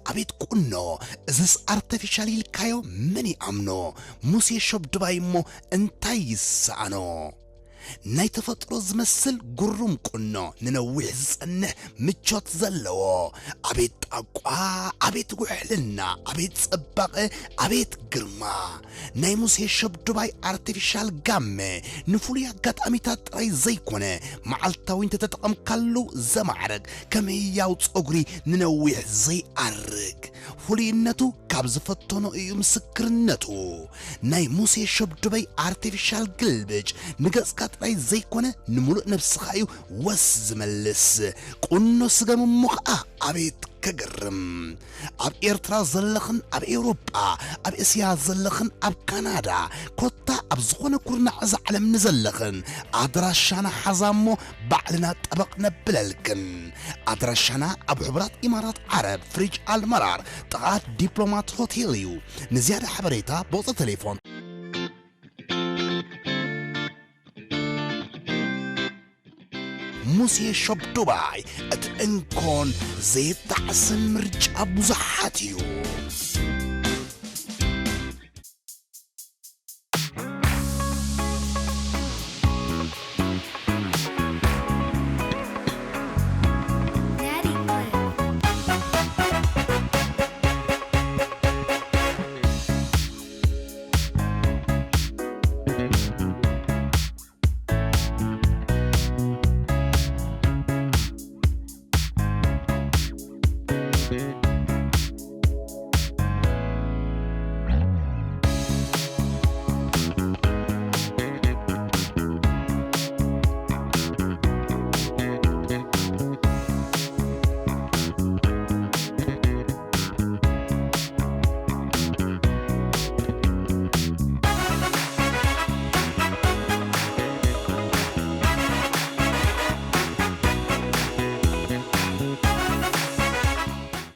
ኣቤት ቁኖ፣ እዝስ ኣርተፊሻል ኢልካዮ መን ይኣምኖ? ሙሴ ሸብ ድባይ እሞ እንታይ ይሰኣኖ? ናይ ተፈጥሮ ዝመስል ግሩም ቁኖ፣ ንነዊሕ ዝጸንሕ ምቾት ዘለዎ። ኣቤት ጣቋ፣ ኣቤት ውሕልና፣ ኣቤት ጽባቐ፣ ኣቤት ግርማ። ናይ ሙሴ ሸብ ድባይ ኣርቲፊሻል ጋመ ንፍሉይ ኣጋጣሚታት ጥራይ ዘይኮነ፣ መዓልታዊ እንተተጠቐምካሉ ዘማዕርግ፣ ከም ህያው ጸጉሪ ንነዊሕ ዘይኣርግ። ፍሉይነቱ ካብ ዝፈተኖ እዩ ምስክርነቱ። ናይ ሙሴ ሸብ ድባይ ኣርቲፊሻል ግልብጭ ንገጽካ ጥራይ ዘይኮነ፣ ንምሉእ ነብስኻ እዩ ወስ ዝመልስ። ቁኖ ስገም እሞ ኸኣ ኣቤት ከገርም! ኣብ ኤርትራ ዘለኽን ኣብ ኤውሮጳ፣ ኣብ እስያ ዘለኽን ኣብ ካናዳ፣ ኮታ ኣብ ዝኾነ ኩርናዕ እዛ ዓለም ንዘለኽን፣ ኣድራሻና ሓዛ እሞ ባዕልና ጠበቕ ነብለልክን። ኣድራሻና ኣብ ሕቡራት ኢማራት ዓረብ፣ ፍሪጅ ኣልመራር፣ ጥቓ ዲፕሎማት ሆቴል እዩ። ንዝያዳ ሓበሬታ ብቑጽሪ ቴሌፎን። ሙሴ ሾፕ ዱባይ፣ እቲ እንኮን ዘይጣዕስን ምርጫ ብዙሓት እዩ።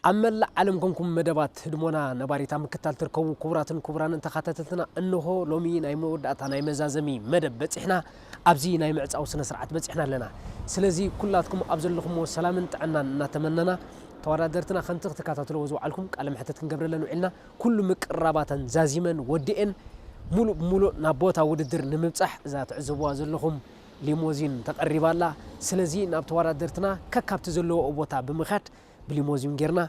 ኣብ መላእ ዓለም ኮንኩም መደባት ህድሞና ነባሪት ኣብ ምክትታል ትርከቡ ክቡራትን ክቡራንን ተኻታተልትና፣ እንሆ ሎሚ ናይ መወዳእታ ናይ መዛዘሚ መደብ በጺሕና፣ ኣብዚ ናይ ምዕጻው ስነ ስርዓት በጺሕና ኣለና። ስለዚ ኩላትኩም ኣብ ዘለኹምዎ ሰላምን ጥዕናን እናተመነና፣ ተወዳደርትና ከምቲ ክትከታተልዎ ዝወዓልኩም ቃለ መሕተት ክንገብረለን ውዒልና፣ ኩሉ ምቅርራባተን ዛዚመን ወዲኤን፣ ሙሉእ ብሙሉእ ናብ ቦታ ውድድር ንምብጻሕ እዛ ትዕዘብዋ ዘለኹም ሊሞዚን ተቐሪባ ኣላ። ስለዚ ናብ ተወዳደርትና ከካብቲ ዘለዎኦ ቦታ ብምኻድ ብሊሞዚን ጌርና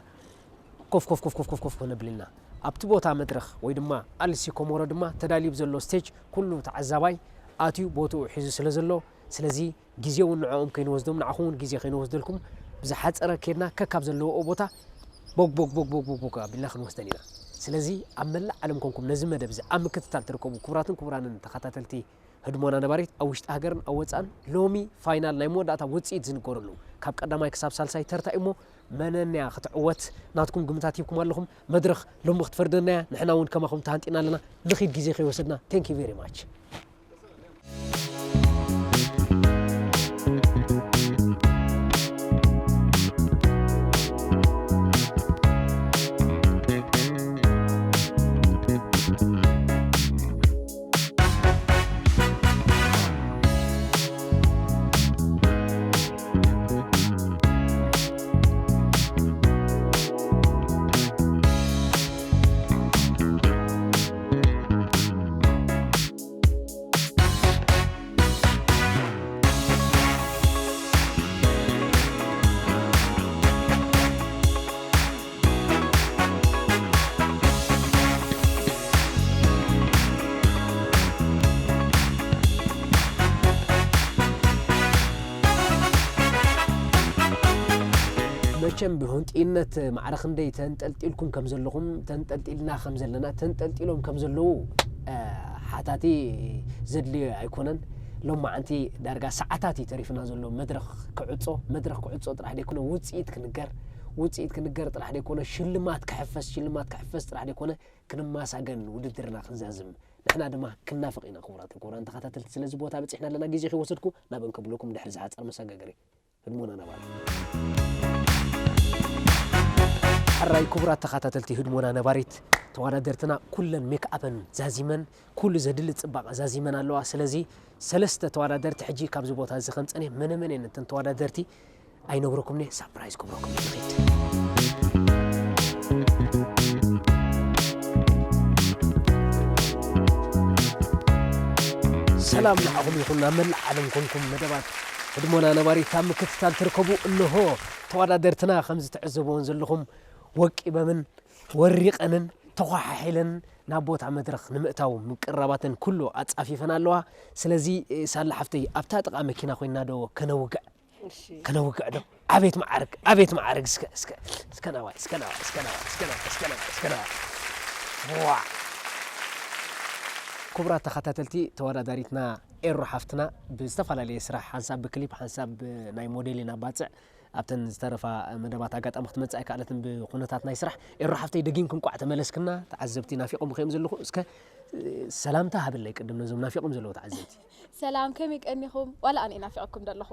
ኮፍ ኮፍ ኮፍ ኮፍ ኮፍ ኮፍ ነብል ኢና። ኣብቲ ቦታ መድረኽ ወይ ድማ ኣልሲ ኮሞሮ ድማ ተዳልዩ ዘሎ ስቴጅ ኩሉ ተዓዛባይ ኣትዩ ቦትኡ ሒዙ ስለ ዘሎ፣ ስለዚ ግዜ እውን ንዕኦም ከይንወስዶም፣ ንዓኹም እውን ግዜ ከይንወስደልኩም፣ ብዝሓጸረ ኬድና ከካብ ዘለዎኦ ቦታ ቦግ ቦግ ቦግ ቦግ ቦግ ቦግ ኣቢልና ክንወስደን ኢና። ስለዚ ኣብ መላእ ዓለም ኮንኩም ነዚ መደብ እዚ ኣብ ምክትታል ትርከቡ ክቡራትን ክቡራንን ተኸታተልቲ ህድሞና ነባሪት ኣብ ውሽጢ ሃገርን ኣብ ወጻእን፣ ሎሚ ፋይናል ናይ መወዳእታ ውጽኢት ዝንገረሉ፣ ካብ ቀዳማይ ክሳብ ሳልሳይ ተርታ እሞ መነንያ ክትዕወት ናትኩም ግምታት ሂብኩም ኣለኹም። መድረኽ ሎሚ ክትፈርደና እያ። ንሕና እውን ከማኹም ተሃንጢና ኣለና። ንኺድ ግዜ ከይወሰድና። Thank you very much። መቸም ብሁንጢነት ማዕረ ክንደይ ተንጠልጢልኩም ከም ዘለኹም፣ ተንጠልጢልና ከም ዘለና፣ ተንጠልጢሎም ከም ዘለዉ፣ እ፣ ሓታቲ ዘድልዮ ኣይኮነን። ሎማዓንቲ ዳርጋ ሰዓታት እዩ ተሪፍና ዘሎ መድረኽ ክዕጾ። መድረኽ ክዕጾ ጥራሕ ደይኮነ ውጽኢት ክንገር፣ ውጽኢት ክንገር ጥራሕ ደይኮነ ሽልማት ክሕፈስ፣ ሽልማት ክሕፈስ ጥራሕ ደይኮነ ክንማሳገን ውድድርና ክንዛዝም ንሕና ድማ ክናፍቕ ኢና። ክቡራት ክቡራን ተኸታተልቲ፣ ስለዚ ቦታ በጺሕና ኣለና። ግዜ ከይወሰድኩ ናበን ከብለኩም ድሕሪ ዝሓጸር መሰጋገሪ። ህድሞና ነባሪት። ሕራይ ክቡራት ተኸታተልቲ ህድሞና ነባሪት፣ ተወዳደርትና ኩለን ሜክኣፐን ዛዚመን፣ ኩሉ ዘድሊ ጽባቐ ዛዚመን ኣለዋ። ስለዚ ሰለስተ ተወዳደርቲ ሕጂ ካብዚ ቦታ እዚ ከምጸን እየ። መነ መን እየን እተን ተወዳደርቲ? ኣይነግረኩም እየ፣ ሳፕራይዝ ክብረኩም እየ። ንኺድ። ሰላም ንዓኹም ይኹን፣ ናብ መላእ ዓለም ኮንኩም መደባት ህድሞና ነባሪት ኣብ ምክትታል ትርከቡ። እንሆ ተወዳደርትና ከም ዝትዕዘብዎን ዘለኹም ወቂበምን ወሪቐንን ተዃሓሒለን ናብ ቦታ መድረኽ ንምእታው ምቅራባተን ኩሉ ኣጻፊፈን ኣለዋ። ስለዚ ሳላ ሓፍተይ ኣብታ ጥቓ መኪና ኮይና ዶ ከነውግዕ? እሺ። ከነውግዕ ዶ? ኣቤት መዓርግ፣ ኣቤት መዓርግ። እስከ እስከ እስከ ናዋይ እስከ ናዋይ እስከ ናዋይ እስከ ናዋይ እስከ ናዋይ እስከ ናዋይ እስከ ናዋይ። ዋ! ክቡራት ተኸታተልቲ፣ ተወዳዳሪትና ኤሩ ሓፍትና ብዝተፈላለየ ስራሕ፣ ሓንሳብ ብክሊፕ፣ ሓንሳብ ናይ ሞዴሊን ኣብ ባጽዕ ኣብተን ዝተረፋ መደባት ኣጋጣሚ ክትመጽእ ኣይከኣለትን ብኩነታት ናይ ስራሕ። ኤሩ ሓፍተይ፣ ደጊምኪ እንቋዕ ተመለስክና። ተዓዘብቲ ናፊቖምኺ እዮም ዘለኹ። እስከ ሰላምታ ሃብለይ ቅድም ነዞም ናፊቖም ዘለዉ ተዓዘብቲ። ሰላም፣ ከመይ ቀኒኹም? ዋላ ኣነ ናፊቐኩም ደለኹ።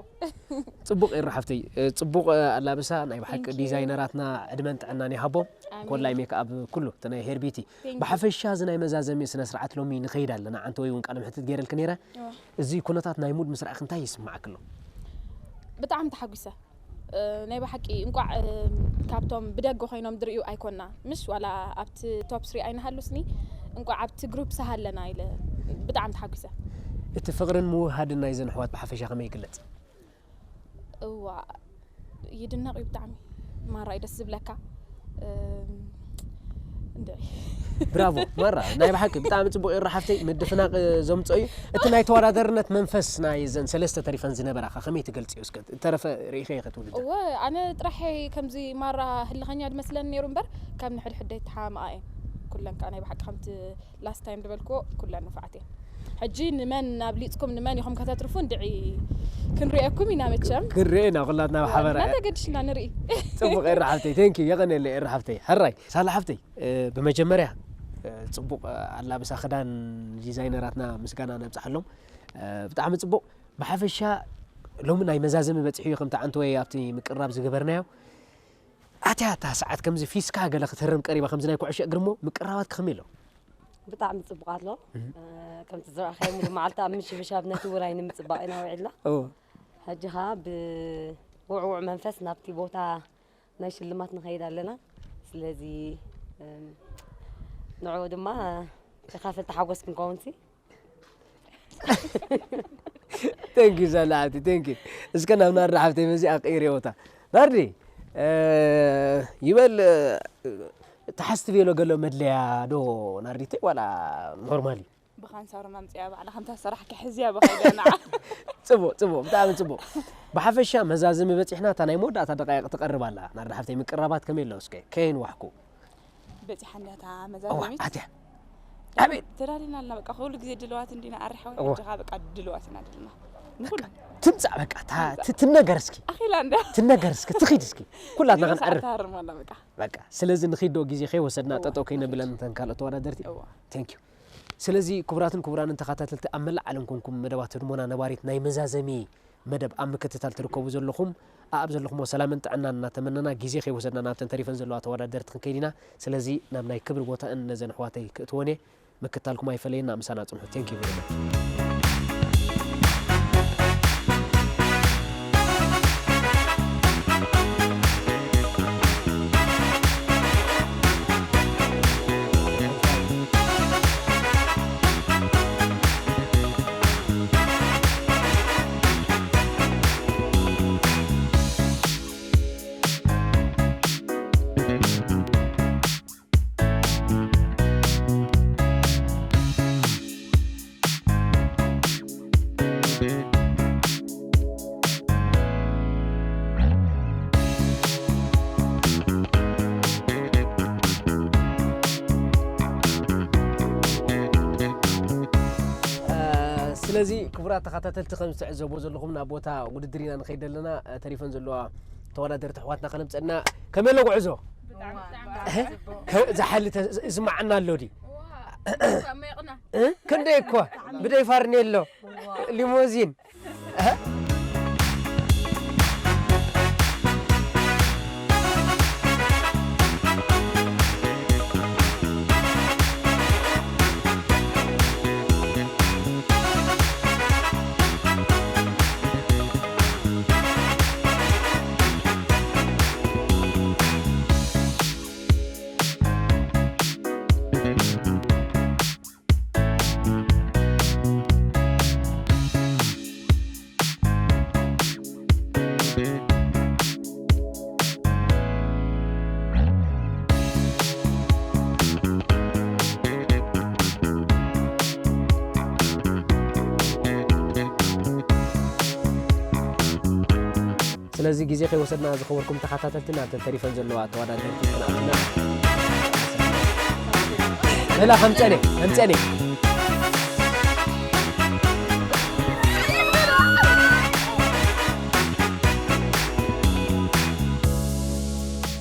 ጽቡቕ ኤሩ ሓፍተይ፣ ጽቡቕ ኣላብሳ። ናይ ብሓቂ Thank you። ዲዛይነራትና ዕድመን ጥዕናን ይሃቦም። ኣሜን። ኮላይ ሜክኣፕ ኩሉ እቲ ናይ ሄር ቢቲ። Thank you። ብሓፈሻ እዚ ናይ መዛዘሚ ስነ ስርዓት ሎሚ ንኸይድ ኣለና። ዓንተ ወይ እውን ቃለ መሕትት ገይረልኪ ነይረ። እዋ። እዚ ኩነታት ናይ ሙድ ምስ ረኣኺ እንታይ ይስምዓኪ ኣሎ? ብጣዕሚ ተሓጒሰ። እ፣ ናይ ብሓቂ እንቋዕ፣ እ፣ ካብቶም ብደገ ኮይኖም ዝርእዩ ኣይኮና። ምሽ ዋላ ኣብቲ ቶፕ ስሪ ኣይንሃሉስኒ፣ እንቋዕ ኣብቲ ግሩፕ ሃለና ኢለ ብጣዕሚ ተሓጒሰ። እቲ ፍቕርን ምውህሃድን ናይዘን ኣሕዋት ብሓፈሻ ከመይ ይግለጽ? እዋ፣ ይድነቕ እዩ ብጣዕሚ። ማራ እዩ ደስ ዝብለካ። እም፣ እንድዒ። ብራቮ፣ ማራ፣ ናይ ብሓቂ ብጣዕሚ ጽቡቕ ኤሩ ሓፍተይ፣ ምድፍናቕ፣ እ፣ ዘምጽኦ እዩ። እቲ ናይ ተወዳዳርነት መንፈስ ናይ ዘን ሰለስተ ተሪፈን ዝነበራ ኸ ከመይ ትገልጽዮ እስከ? እተረፈ ርኢኸ ኢኸ ትውድድር? እወ፣ ኣነ ጥራሕ ከምዚ ማራ ህልኸኛ ዝመስለኒ ነይሩ እምበር፣ ካብ ንሕድሕደይ ተሓማማኣ እየን። ኩለን ከኣ ናይ ብሓቂ ከምቲ ላስት ታይም ዝበልክዎ ኩለን ንፉዓት እየን። ሕጂ ንመን ኣብሊጽኩም ንመን ኢኹም ከተትርፉ እንድዒ ክንሪኤኩም ኢና መቸም። ክንሪኤ ኢና ኩላትና ብሓበራ። እናተገድሽና ንርኢ። ጽቡቕ ኤሩ ሓፍተይ፣ ቴንክ ዩ፣ የቐንየለይ ኤሩ ሓፍተይ። ሕራይ፣ ሳላ ሓፍተይ፣ እ፣ ብመጀመርያ፣ እ፣ ጽቡቕ፣ እ፣ ኣላብሳ ክዳን ዲዛይነራትና ምስጋና ነብጽሓሎም። እ፣ ብጣዕሚ ጽቡቕ። ብሓፈሻ ሎሚ ናይ መዛዘሚ በጺሑ እዩ፣ ከምቲ ዓንተ ወይ ኣብቲ ምቅርራብ ዝገበርናዮ። ኣትያ እታ ሰዓት ከምዚ ፊስካ ገለ ክትህረም ቀሪባ፣ ከምዚ ናይ ኩዕሾ እግሪ እሞ ምቅርራባት ከመይ ኣሎ? ብጣዕሚ ጽቡቕ ኣሎ። እህ። እ፣ ከምቲ ዝረኣኻዮ ሙሉ መዓልቲ ኣብ ምሽብሻብ ነቲ ውራይ ንምጽባቕ ኢና ውዒልና። እዎ። ሕጂ ኸኣ ብውዕዉዕ መንፈስ ናብቲ ቦታ ናይ ሽልማት ንኸይድ ኣለና። ስለዚ፣ እም፣ ንዕኡ ድማ ተኻፈልቲ ሓጎስ ክንከውንሲ። ቴንክ ዩ ሳላ ሓብቲ፣ ቴንክ ዩ። እስከ ናብ ናርዲ ሓብተይ መዚኣ ቀይርዮ ቦታ። ናርዲ፣ እ፣ ይበል፣ እ፣ ተሓስትብዮ ገለ መድለያ ዶ ናርዲተይ ዋላ ኖርማል እዩ? ብኻንሳር ማምፅያ ባዕላ ከምታ ሰራሕ ክሕዝያ ብኸይደ ንዓ። ጽቡቕ፣ ጽቡቕ፣ ብጣዕሚ ጽቡቕ። ብሓፈሻ መዛዘሚ በጺሕና፣ እታ ናይ መወዳእታ ደቃይቕ ትቐርብ ኣላ። ናርዲ ሓብተይ ምቅራባት ከመይ ኣሎ እስከ? ከየንዋሕኩ። በጺሓ እንድያ እታ እዋ፣ መዛዘሚት። ኣትያ። ኣቤት። ተዳሊና ኣለና በቃ፣ ኩሉ ግዜ ድልዋት እንዲና ኣርሓዊ እዋ። ሕጂ ኸኣ በቃ ድልዋት ኢና ዘለና። ንኹሉ። ትምጻእ በቃ፣ ታ-፣ ትምጻእ። ት-፣ ትነገር እስኪ። ኣኺላ እንዳ። ትነገር እስኪ፣ ትኺድ እስኪ። ኩላትና ክንዓርፍ። ኣታርም ኣላ በቃ። በቃ፣ ስለዚ ንኺድ ዶ ግዜ ከይወሰድና እዋ፣ ጠጠው ከይነብለን ንኺድ። እተን ካልኦት ተወዳደርቲ? እዋ። ቴንክ ዩ። ስለዚ ክቡራትን ክቡራንን ተኸታተልቲ ኣብ መላእ ዓለም ኮንኩም መደባት ህድሞና ነባሪት ናይ መዛዘሚ መደብ ኣብ ምክትታል ትርከቡ ዘለኹም፣ ኣኣብ ዘለኹሞ ሰላምን ጥዕናን እናተመነና ግዜ ከይወሰድና ናብተን ተሪፈን ዘለዋ ተወዳደርቲ ክንከይድ ኢና። ስለዚ ናብ ናይ ክብሪ ቦታእን ነዘን ኣሕዋተይ ክእትወን እየ። ምክታልኩም ኣይፈለየና፣ ምሳና ጽንሑ። Thank you very much። ስለዚ ክቡራት ተኸታተልቲ፣ ከም ዝትዕዘብዎ ዘለኹም ናብ ቦታ ውድድር ኢና ንኸይድ ኣለና። ተሪፈን ዘለዋ ተወዳደርቲ ኣሕዋትና ከነምፀና። ከመይ ኣሎ ጉዕዞ? ብጣዕሚ፣ ብጣዕሚ እህ? ጽቡቕ። ከ-፣ ዝሓሊ ተ-፣ ይስማዓና ኣሎ ድዩ? ዋው፣ እሞ ይቕና። እ? ክንደይ እኮ ብደይ ፋርኔሎ። ዋው። ሊሞዚን። እህ? ስለዚ ግዜ ከይወሰድና ዝኸበርኩም ተኸታተልቲ ናብተን ተሪፈን ዘለዋ ተወዳደርቲ ክንኣትና። ሌላ ከምፀኔ ከምፀኔ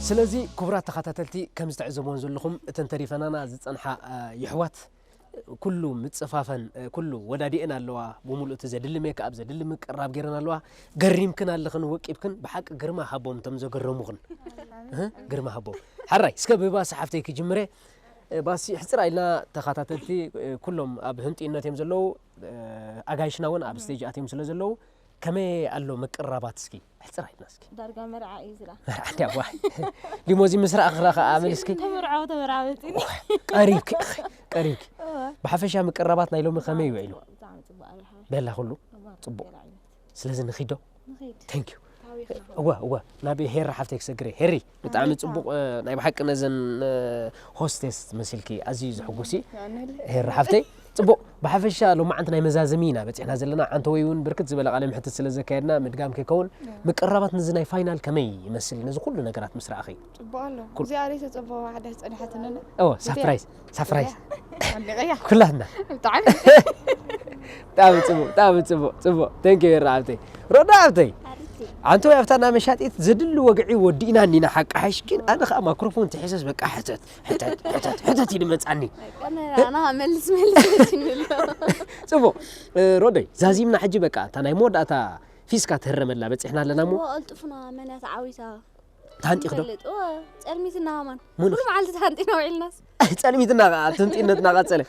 ስለዚ ክቡራት ተኸታተልቲ ከም ዝተዕዘብዎን ዘለኹም እተን ተሪፈናና ዝፀንሓ የሕዋት ኩሉ ምጽፋፈን ኩሉ ወዳዲኤን ኣለዋ። ብምሉእ እቲ ዘድሊ ሜክኣፕ ዘድሊ ምቅራብ ገይረን ኣለዋ። ገሪምክን ኣለኽን ወቂብክን ብሓቂ ግርማ ሃቦም እቶም ዘገረሙኽን። ግርማ ሃቦም። ሓራይ እስከ ብባሲ ሓፍተይ ክጅምረ። ባሲ ሕጽራ ኢልና ተኸታተልቲ ኩሎም ኣብ ህንጢነት እዮም ዘለዉ። ኣጋይሽና እውን ኣብ ስቴጅ ኣትዮም ስለ ዘለዉ ከመይ ኣሎ ምቅርራባት እስኪ ሕጽራ ኢልና እስኪ። ዳርጋ መርዓ እዩ ዝላ። መርዓ እንዲያ ዋ። ሊሞዚን ምስ ረኣኽራ ከኣ ኣመል እስኪ። ተመርዓው ተመርዓወቲ። ቀሪብኪ ቀሪብኪ። ብሓፈሻ ምቅርራባት ናይ ሎሚ ከመይ ውዒሉ? ብጣዕሚ ጽቡቕ ኣብርሃ። ቤላ ኩሉ ጽቡቕ። ስለዚ ንኺዶ። ንኺድ። Thank you። እወ እወ ናብ ሄሪ ሓፍተይ ክሰግረ ሄሪ ብጣዕሚ ጽቡቕ። ናይ ብሓቂ ነዘን ሆስቴስ መሲልኪ ኣዝዩ ዘሕጉሲ። ሄሪ ሓፍተይ ጽቡቕ። ብሓፈሻ ሎማዓንቲ ናይ መዛዘሚ ኢና በጺሕና ዘለና። ዓንተወይ እውን ብርክት ዝበለ ቃለ ምሕትት ስለ ዘካየድና ምድጋም ከይከውን፣ ምቅርራባት ነዚ ናይ ፋይናል ከመይ ይመስል? ነዚ ኩሉ ነገራት ምስ ረኣኺ። ጽቡቕ ኣሎ። ኩል- እዚኣ ርእሰ ጸበዋ ሓደ ዝጸንሐትንና። እዎ፣ እዚኣ- ሳፕራይዝ፣ ሳፕራይዝ። እዚኣ። ኣንዲቐያ። ኩላትና። ብጣዕሚ። ብጣዕሚ ጽቡቕ፣ ብጣዕሚ ጽቡቕ፣ ጽቡቕ። Thank you ሄሪ ሓፍተይ። ሮዳ ሓፍተይ። ሓሪቲ። ዓንተወይ ኣብታ ናይ መሻጢት ዘድሊ ወግዒ ወዲእና እኒና ሓቂ ሓይሽ፣ ግን ኣነ ኸኣ ማክሮፎን ትሒዘስ በቃ ሕተት። ሕተት፣ ሕተት፣ ሕተት ኢሉ መጻኒ። ኣነ ኣና መልስ፣ መልስ፣ መልስ ይብሎ። ጽቡቕ። እ፣ ሮደይ፣ ዛዚምና ሕጂ በቃ፣ እታ ናይ መወዳእታ ፊስካ ትህረመላ በጺሕና ኣለና እሞ። እዎ፣ ቀልጥፉና፣ መን እያ ተዓዊታ? ተሃንጢኺ ዶ? ንፈልጥ። እዎ፣ ጸልሚትና ከማን። ሙን- ኩሉ መዓልቲ ተሃንጢና ውዒልናስ። ጸልሚትና ኸኣ፣ ትንጢነትና ቀጸለ።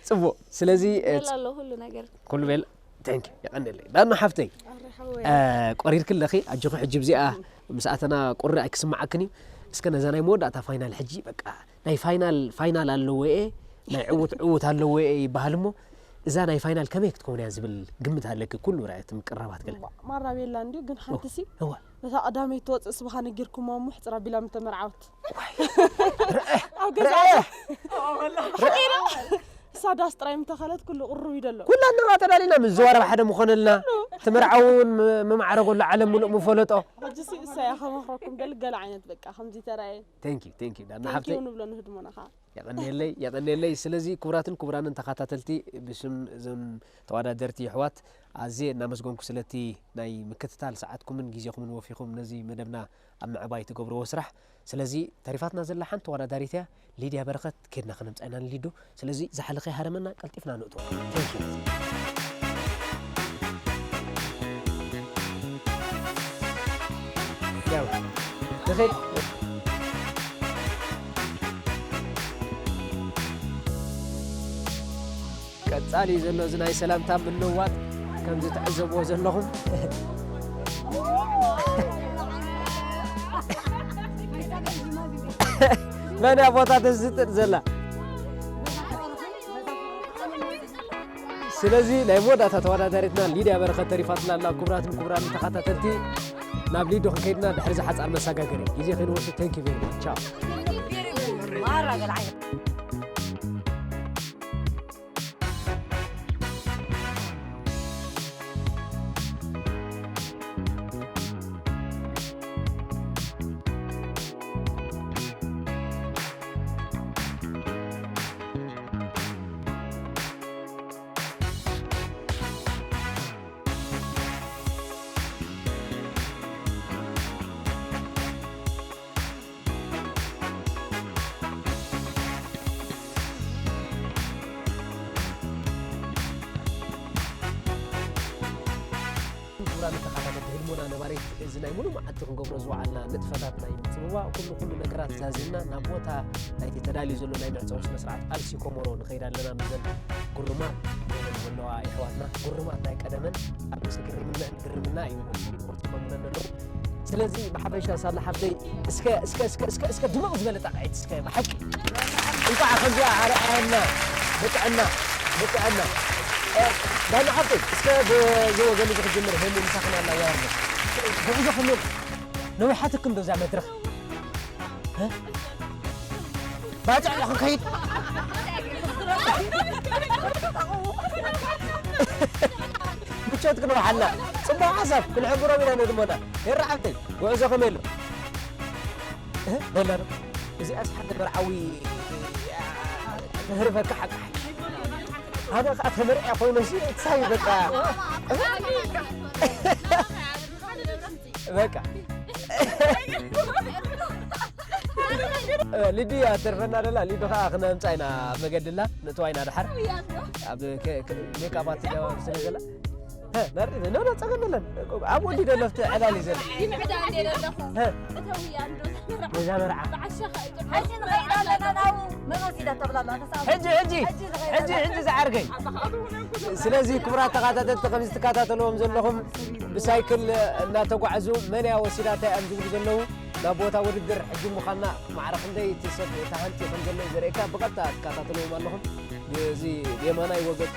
ጽቡቕ። ስለዚ፣ እ፣ ቤላ ኣሎ ኩሉ ነገር። ኩሉ ቤላ። Thank you። የቐንየለይ። ዳና ሓፍተይ፣ ኣረ ሓወይ። እ፣ ቆሪርኪ ኣለኺ። ኣጆኺ ሕጂ ብዚኣ ምስ ኣተና ቁሪ ኣይክስምዓክን እዩ። እስከ ነዛ ናይ መወዳእታ ፋይናል ሕጂ በቃ ናይ ፋይናል፣ ፋይናል ኣለዎ እየ፣ ናይ ዕዉት፣ ዕዉት ኣለዎ እየ ይበሃል እሞ፣ እዛ ናይ ፋይናል ከመይ ክትከውን እያ ዝብል ግምት ኣለኪ? ኩሉ ርኣየት ምቅራባት ገለ። ማ-፣ ማራ ቤላ እንድዩ፣ ግን ሓንቲ ሲ፣ እዋ። ነታ ቀዳመይቲ ትወፅእ ስብኻ ነጊርኩማ እሞ፣ ሕፅር ኣቢላ ምተመርዓወት። ዋይ። ርአ፣ ኣብ ገዛ ርአ። እሳ ዳስ ጥራይ ምተኸለት ኩሉ ቅሩብ እዩ ደሎ። ኩላትና ተዳሊና ምዝዋር ኣብ ሓደ ምኾነልና፣ ትምርዓውን ም-፣ ምማዕረጎሉ ዓለም ሙሉእ ምፈለጦ። ሕጂ ሲ እሳ እያ ከመኽረኩም ደሊ ገለ ዓይነት በቃ ከምዚ ተራእየ። Thank you፣ thank you። ዳና Thank you ሓፍተይ። ንብሎ ንህድሞና ኸዓ። የቐንየለይ፣ የቐንየለይ። ስለዚ ክቡራትን ክቡራንን ተኸታተልቲ ብስም እዞም ተወዳደርቲ የሕዋት ኣዝየ እናመስገንኩ ስለቲ ናይ ምክትታል ሰዓትኩምን ግዜኹምን ወፊኹም ነዚ መደብና ኣብ ምዕባይ ትገብርዎ ስራሕ። ስለዚ ተሪፋትና ዘላ ሓንቲ ተወዳዳሪት እያ፣ ሊድያ በረኸት። ኬድና ከነምጻ ኢና ንሊዱ። ስለዚ ዝሓለኸ ሃረመና ቀልጢፍና ንእቶ። Thank you። ያው፣ ንኸይድ። ቀጻሊ ዘሎ እዚ ናይ ሰላምታ ምልውዋጥ ከም ዝትዕዘብዎ ዘለኹም። መን እያ ቦታ ተዝጥጥ ዘላ? ስለዚ ናይ መወዳእታ ተወዳዳሪትና ሊድያ በረኸት ተሪፋትና ኣላ። ክቡራትን ክቡራን ተኸታተልቲ ናብ ሊዱ ክንከይድና ድሕሪ እዚ ሓጻር መሰጋገሪ ግዜ ከይንወስድ። Thank you very much። ቻው። ክቡራን ተኸታተልቲ ህድሞና ነባሪት፣ እዚ ናይ ሙሉእ መዓልቲ ክንገብሮ ዝወዓልና ንጥፈታት ናይ ምጽብባቕ ኩሉ ኩሉ ነገራት ዛዚምና ናብ ቦታ ናይቲ ተዳልዩ ዘሎ ናይ መዕጸዊ ስነ ስርዓት ኣልሲ ኮሞሮ ንኸይድ ኣለና። ምስዘን ግሩማት ዘለዋ የሕዋትና፣ ግሩማት ናይ ቀደመን ኣብ ርእሲ ግርምና ግርምና እዩ። ስለዚ ብሓፈሻ ሳላ ሓፍተይ እስከ፣ እስከ፣ እስከ፣ እስከ፣ እስከ ድምቕ ዝበለ ጣቕዒት እስከ ብሓቂ እንቋዕ ከምዚኣ ኣርኣየና። ብጥዕና፣ ብጥዕና። እ፣ ዳና ሓፍተይ እስከ ብዚ ወገን እዚ ክጅምር፣ ሄሉ ምሳኽን ኣላ ዋርነ። ጉዕዞ ከመይ ነዊሓትክን ዶ እዛ መድረኽ? እ? ባጽዕ ዶ ክንከይድ? ሸት ክንበሓልና። ጽቡቕ ሓሳብ፣ ክንሕብሮም ኢና ነድሞና። ሄራ ሓብተይ፣ ጉዕዞ ከመይ ኣሎ? እህ፣ በላ ዶ? እዚኣስ ሓደ መርዓዊ ተህርፈካ ሓቃ። ኣነ ከኣ ተመርዕያ ኮይነ ሲ እሳይ በቃ። በቃ። ሊዱ እያ ትተርፈና ደላ። ሊዱ ከኣ ክነምጻ ኢና መገድላ። ንእትዋ ኢና ድሓር። ኣብ ከ-፣ ከ-፣ ሜካፓት ትገባብ ስለ ዘላ። ሀ፣ ናርዲ፣ ኖ፣ ኖ፣ ጸገም የለን። ኣብ ወዲ ደለፍቲ ዕላል እዩ ዘሎ። ይምዕዳ እንደ ዘለኹ። ሀ። እተው እያ እንዶ። ነዛ መርዓ። ብዓሻ ኸ-፣ ሕጂ ንኸይድ ኣለና ናብኡ። መን ወሲዳ ተብላ ኣላ፣ ተሳእሉ። ሕጂ፣ ሕጂ፣ ሕጂ ንኸይድ ሕጂ፣ ኣለና። ሕጂ ዝዓርገይ። ስለዚ ክቡራት ተኸታተልቲ፣ ከምዚ ትከታተልዎም ዘለኹም ብሳይክል እናተጓዕዙ መን እያ ወሲዳታ እዮም ዝብሉ ዘለዉ። ናብ ቦታ ውድድር ሕጂ ምዃንና ማዕረ ክንደይ እቲ ሰብ ተሃንጥዩ ከም ዘሎ እዩ ዘርእየካ። ብቐጥታ ትከታተልዎም ኣለኹም። እዚ ብየማናይ ወገን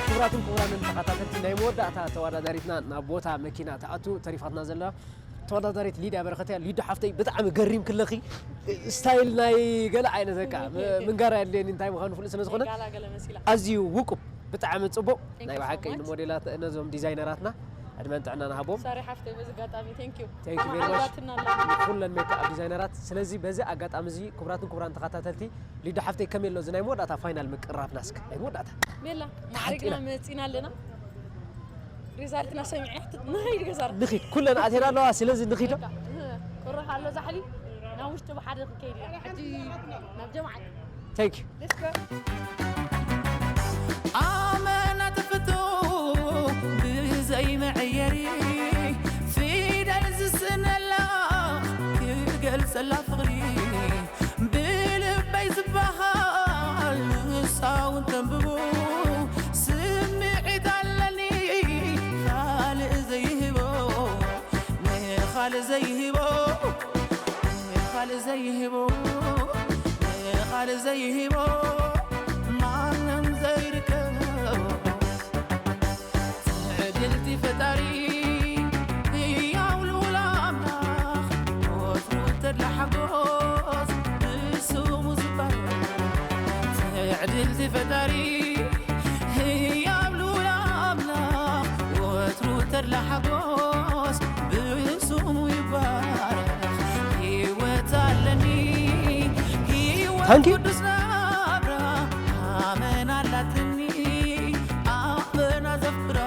ክቡራትን ክቡራንን ተኸታተልቲ፣ ናይ መወዳእታ ተወዳዳሪትና ናብ ቦታ መኪና ትኣቱ ተሪፋትና ዘላ ተወዳዳሪት ሊድያ በረኸት እያ። ሊዱ ሓፍተይ፣ ብጣዕሚ ገሪምኪ ኣለኺ። ስታይል ናይ ገለ ዓይነት በቃ ም-፣ ምንጋር ኣየድልየኒ፣ እንታይ ምዃኑ ፍሉጥ ስለ ዝኾነ። ጋላ ገለ መሲላ። ኣዝዩ ውቁብ፣ ብጣዕሚ ጽቡቕ። Thank ናይ you so ብሓቂ much። ንሞዴላት፣ ነዞም ዲዛይነራትና ዕድመን ጥዕናን ሃቦም። ሳሪ ሓፍተይ፣ በዚ ኣጋጣሚ thank you። Thank you very much። ኣሕዋትና ኣለና። ንኹለን ሜክኣፕ ዲዛይነራት። ስለዚ በዚ ኣጋጣሚ እዚ ክቡራትን ክቡራን ተኸታተልቲ፣ ሊዱ ሓፍተይ ከመይ ኣሎ እዚ ናይ መወዳእታ ፋይናል ምቅርራብና እስከ ናይ መወዳእታ? ቤላ፣ ተሓንጢና። ማዕሪግና መጺና ኣለና። ሪዛልትና ሰሚዐ ንኸይድ ገዛና። ንኺድ፣ ኩለን ኣትየን ኣለዋ፣ ስለዚ ንኺዶ? በቃ፣ እህ፣ ቁሩሕ ኣሎ ዛሕሊ፣ ናብ ውሽጢ ብሓደ ክንከይድ ኢና። ሕጂ ናብ ጀምዓ። Thank you። Let's go። ኣመና ተፈቶ ብዘይ መዐየሪ፣ ፊደል ዝስነላ ክገልጸላ ፍቕሪ፣ ብልበይ ዝበሃል ንሳ እውን ተንብቦ፣ ስምዒት ኣለኒ ካልእ ዘይህቦ፣ ንኻልእ ዘይህቦ፣ ንኻልእ ዘይህቦ፣ ንኻልእ ዘይህቦ፣ ማንም ዘይርከቦ። ትዕድልቲ ፈጣሪ ህያው ልዑል ኣምላኽ፣ ወትሩ ተድላ ሓጎስ ብስሙ ዝባረኽ። ትዕድልቲ ፈጣሪ ህያው ልዑል ኣምላኽ፣ ወትሩ ተድላ ሓጎስ ብስሙ ይባረኽ። ህይወት ኣለኒ፣ ህይወት ታንኪ። ቅዱስ ናብራ፣ ኣመና ኣላትኒ፣ ኣመና ዘፍራ።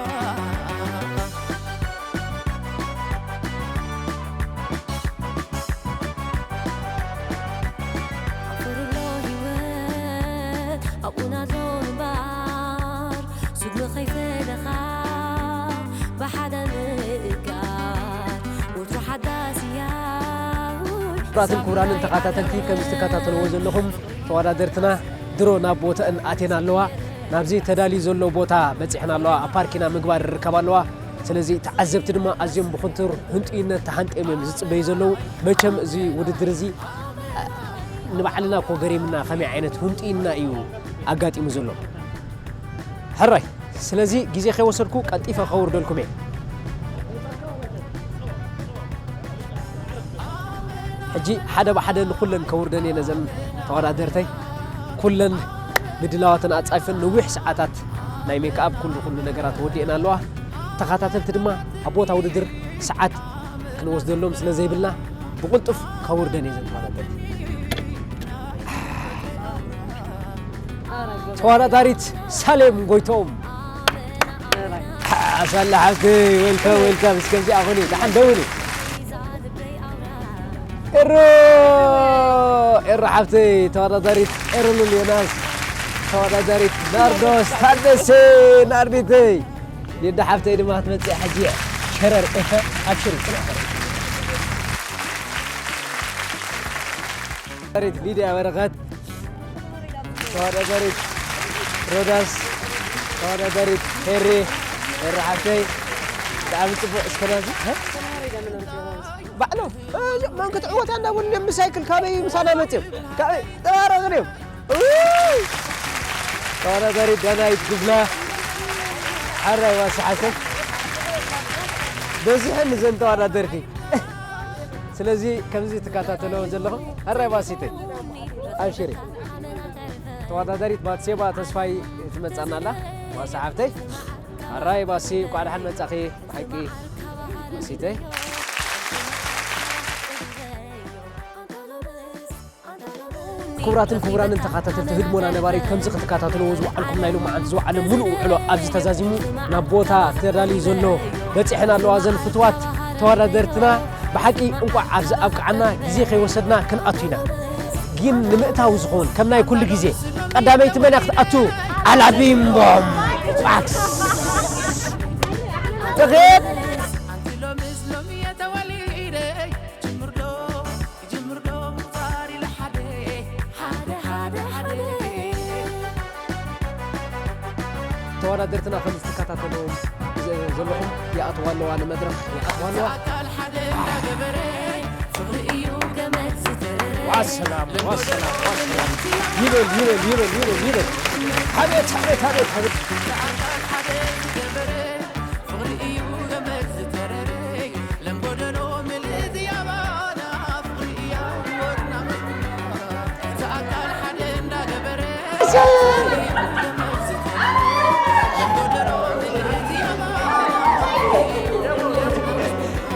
ኣፍርሎ ህይወት ኣብኡ ናሎ ምንባር፣ ስጉሚ ከይፈለኻ ብሓደ ምእጋር፣ ወትሩ ሓዳስ እያ። ክቡራትን ክቡራንን ተኸታተልቲ፣ ከም ዝትከታተልዎ ዘለኹም ተወዳደርትና ድሮ ናብ ቦተአን ኣትየን ኣለዋ። ናብዚ ተዳልዩ ዘሎ ቦታ በጺሐን ኣለዋ። ኣብ ፓርክ ኢና ምግባር ይርከባ ኣለዋ። ስለዚ ተዓዘብቲ ድማ ኣዝዮም ብኽንቱር ህንጡይነት ተሃንጥዮም እዮም ዝጽበዩ ዘለዉ። መቸም እዚ ውድድር እዚ፣ እ፣ ንባዕልና እኮ ገሪምና ከመይ ዓይነት ህንጡይና እዩ ኣጋጢሙ ዘሎ። ሕራይ፣ ስለዚ ግዜ ከይወሰድኩ ቀልጢፈ ከውርደልኩም እየ። ሕጂ ሓደ ብሓደ ንኹለን ከውርደን እየ ነዘን ተወዳደርተይ። ኩለን ምድላዋትን ኣጻፊን ነዊሕ ሰዓታት ናይ ሜክኣፕ ኩሉ ኩሉ ነገራት ወዲአን ኣለዋ። ተኸታተልቲ ድማ ኣብ ቦታ ውድድር ሰዓት ክንወስደሎም ስለ ዘይብልና ብቕልጡፍ ከውርደን እየ ዘን ተወዳደርቲ። ተወዳዳሪት ሳሌም ጎይቶም። ሳላ ሓፍተይ፣ ዌልካም፣ ዌልካም። እስከ እዚኣ ኹኒ፣ ደሓን ደውሊ። ኤሮ፣ ኤሮ ሓፍተይ፣ ተወዳዳሪት ኤሮ ሉል ዮናስ፣ ተወዳዳሪት ናርዶስ ታደሰ፣ ናርዲተይ። ሊዳ ሓፍተይ ድማ ክትመጽእ ሕጂ እያ። ሸረር፣ ኤፈ፣ ኣብሽሪ፣ ጽናሕ። ተወዳዳሪት ሊድያ በረኸት፣ ተወዳዳሪት ሮዳስ፣ ተወዳዳሪት ሄሪ፣ ሄሪ ሓፍተይ፣ ብጣዕሚ ጽቡቕ። እስከ ናዚ፣ ሀ? ባዕሎም፣ እ፣ መን ክትዕወታ እንዳበሉ እዮም፣ ብሳይክል ካበይ ምሳና መጽዮም? ካበይ? ተባረኽን እዮም። ኡይ! ተወዳዳሪት ዳናይት ጉብላ፣ ሓራይ ዋሳ ሓሰብ። በዚሐን እዘን ተወዳደርቲ። ስለዚ ከምዚ ትከታተልዎ ዘለኹም፣ ሕራይ ባሲተይ። ኣብሽሪ። ተወዳዳሪት ባትሴባ ተስፋይ ትመጻና ኣላ፣ ዋሳ ሓፍተይ። ሕራይ ባሲ፣ እንኳዕ ደሓን መጻኺ፣ ብሓቂ ባሲተይ። ክቡራትን ክቡራንን ተኸታተልቲ ህድሞና ነባሪ፣ ከምዚ ክትከታተልዎ ዝወዓልኩም ናይ ሎማዓንቲ ዝወዓለ ምሉእ ውዕሎ ኣብዚ ተዛዚሙ ናብ ቦታ ተዳልዩ ዘሎ በጺሐን ኣለዋ። እዘን ፍትዋት ተወዳደርትና ብሓቂ እንቋዕ ኣብዚ ኣብቅዓና፣ ግዜ ከይወሰድና ክንኣቱ ኢና። ግን ንምእታው ዝኸውን ከም ናይ ኩሉ ግዜ ቀዳመይቲ መን እያ ክትኣቱ? ኣላቢምቦም ባክስ። ትኽእል። ተወዳደርትና ከም ዝትከታተልዎም ዘ-፣ ዘለኹም ይኣትዋ ኣለዋ፣ ንመድረኽ ይኣትዋ ኣለዋ። ዋሰላም፣ ዋሰላም፣ ዋሰላም። ይበል፣ ይበል፣ ይበል፣ ይበል፣ ይበል። ኣቤት፣ ኣቤት፣ ኣቤት፣ ኣቤት።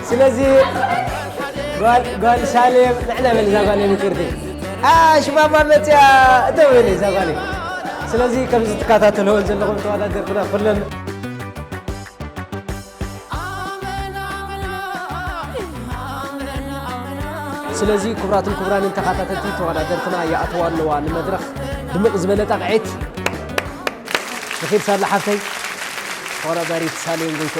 ስለዚ ጓል፣ ጓል ሳሌም ንዕና በል እዛ ጓል ምክርቲ። ኣ፣ ሽማማ መጽያ እተው በል እዛ ጓል። ስለዚ ከምዚ ትከታተልዎ ዘለኹም ተወዳደርትና ኩለን። ስለዚ ክቡራትን ክቡራንን ተኸታተልቲ፣ ተወዳደርትና ይኣትዋ ኣለዋ ንመድረኽ ድምቕ ዝበለ ጣቕዒት። ንኺድ ሳላ ሓፍተይ፣ ተወዳዳሪት ሳሌም ጎይቶ።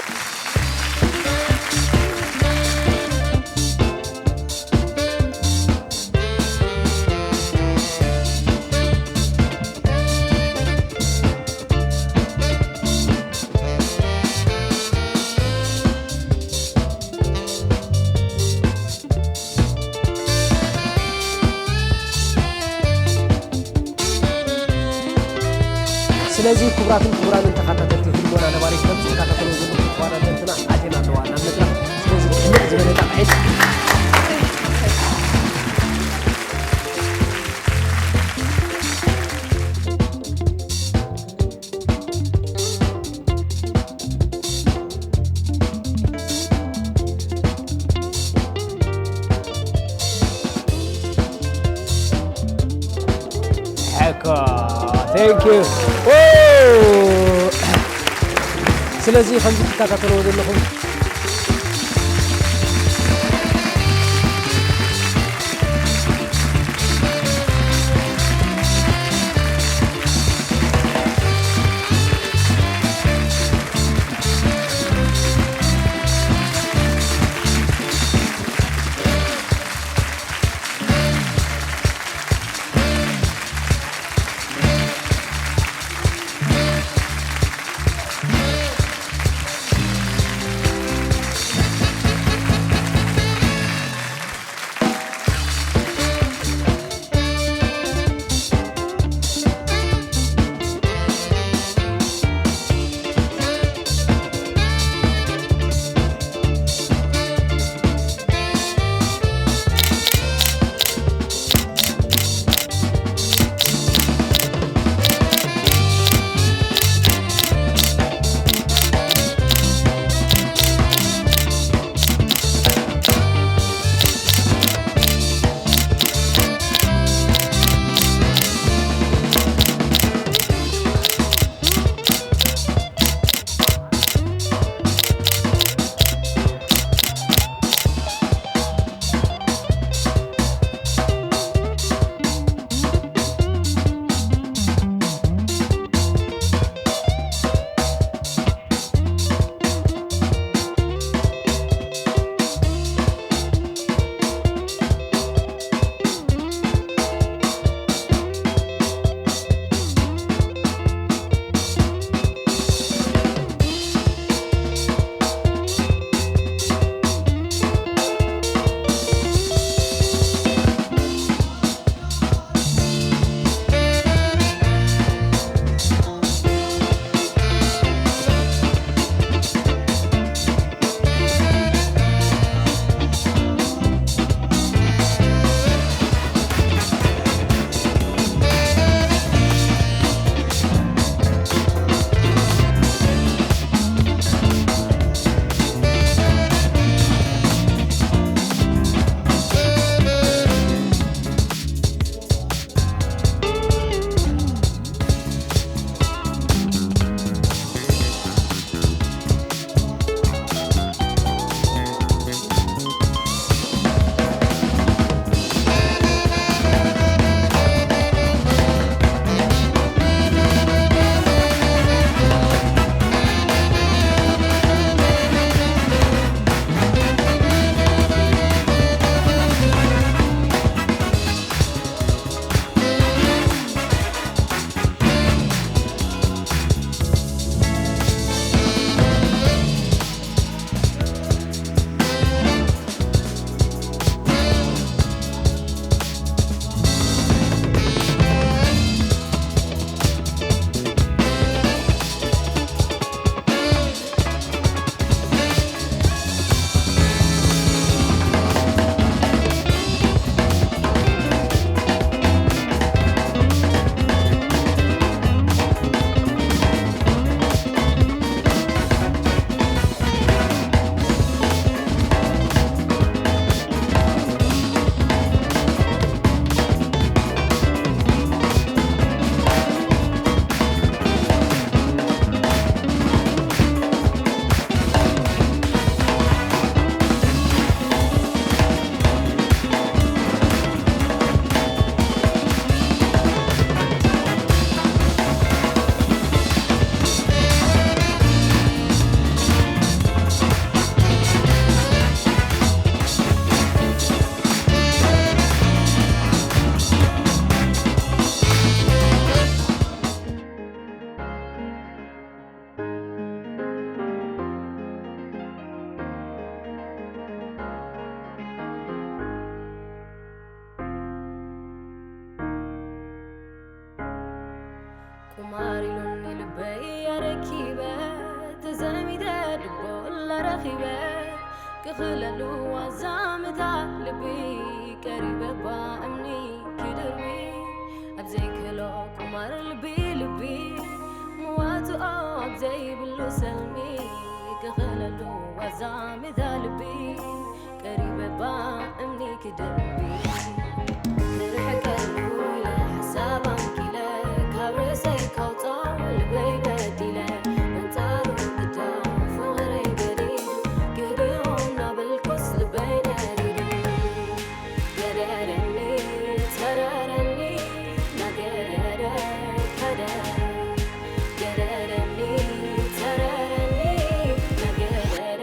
ስለዚ ክቡራትን ክቡራንን ተኸታተልቲ ህድሞና ነባሪት፣ ከም ትከታተልዎ ዘለኹም ተወዳደርትና ኣትየን ኣለዋ ናብ መድረኽ። ስለዚ ድምቕ ዝበለ ጣቕዒት። ሕኮ፣ thank you። ኦ! ስለዚ ከምዚ ትከታተልዎ ዘለኹም ቁማር ኢሉኒ ልበይ ኣረኪበ፣ ተዘሚተ ድቦላ ረኺበ፣ ክኽለሉ ዋዛምታ ልቢ ቀሪበ እባ እምኒ ክድርቢ፣ ኣብ ዘይክእሎ ቁማር ልቢ ልቢ፣ ምዋትኦ ኣብ ዘይብሉ ሰልሚ፣ ክኽለሉ ዋዛምታ ልቢ ቀሪበ እባ እምኒ ክድርቢ። ክርሕቀሉ ኢለ ሓሳብ ኣንኪለ፣ ካብ ርእሰይ ከውጾ ልበይ በዲለ፣ ኣንጻሩ ግዳ ፍቕረይ ገዲዱ፣ ክህድኦ እናበልኩስ ልበይ ነዲዱ። ገደለኒ፣ ተረረኒ፣ ናገደደ፣ ከደ። ገደለኒ፣ ተረረኒ፣ ናገደደ፣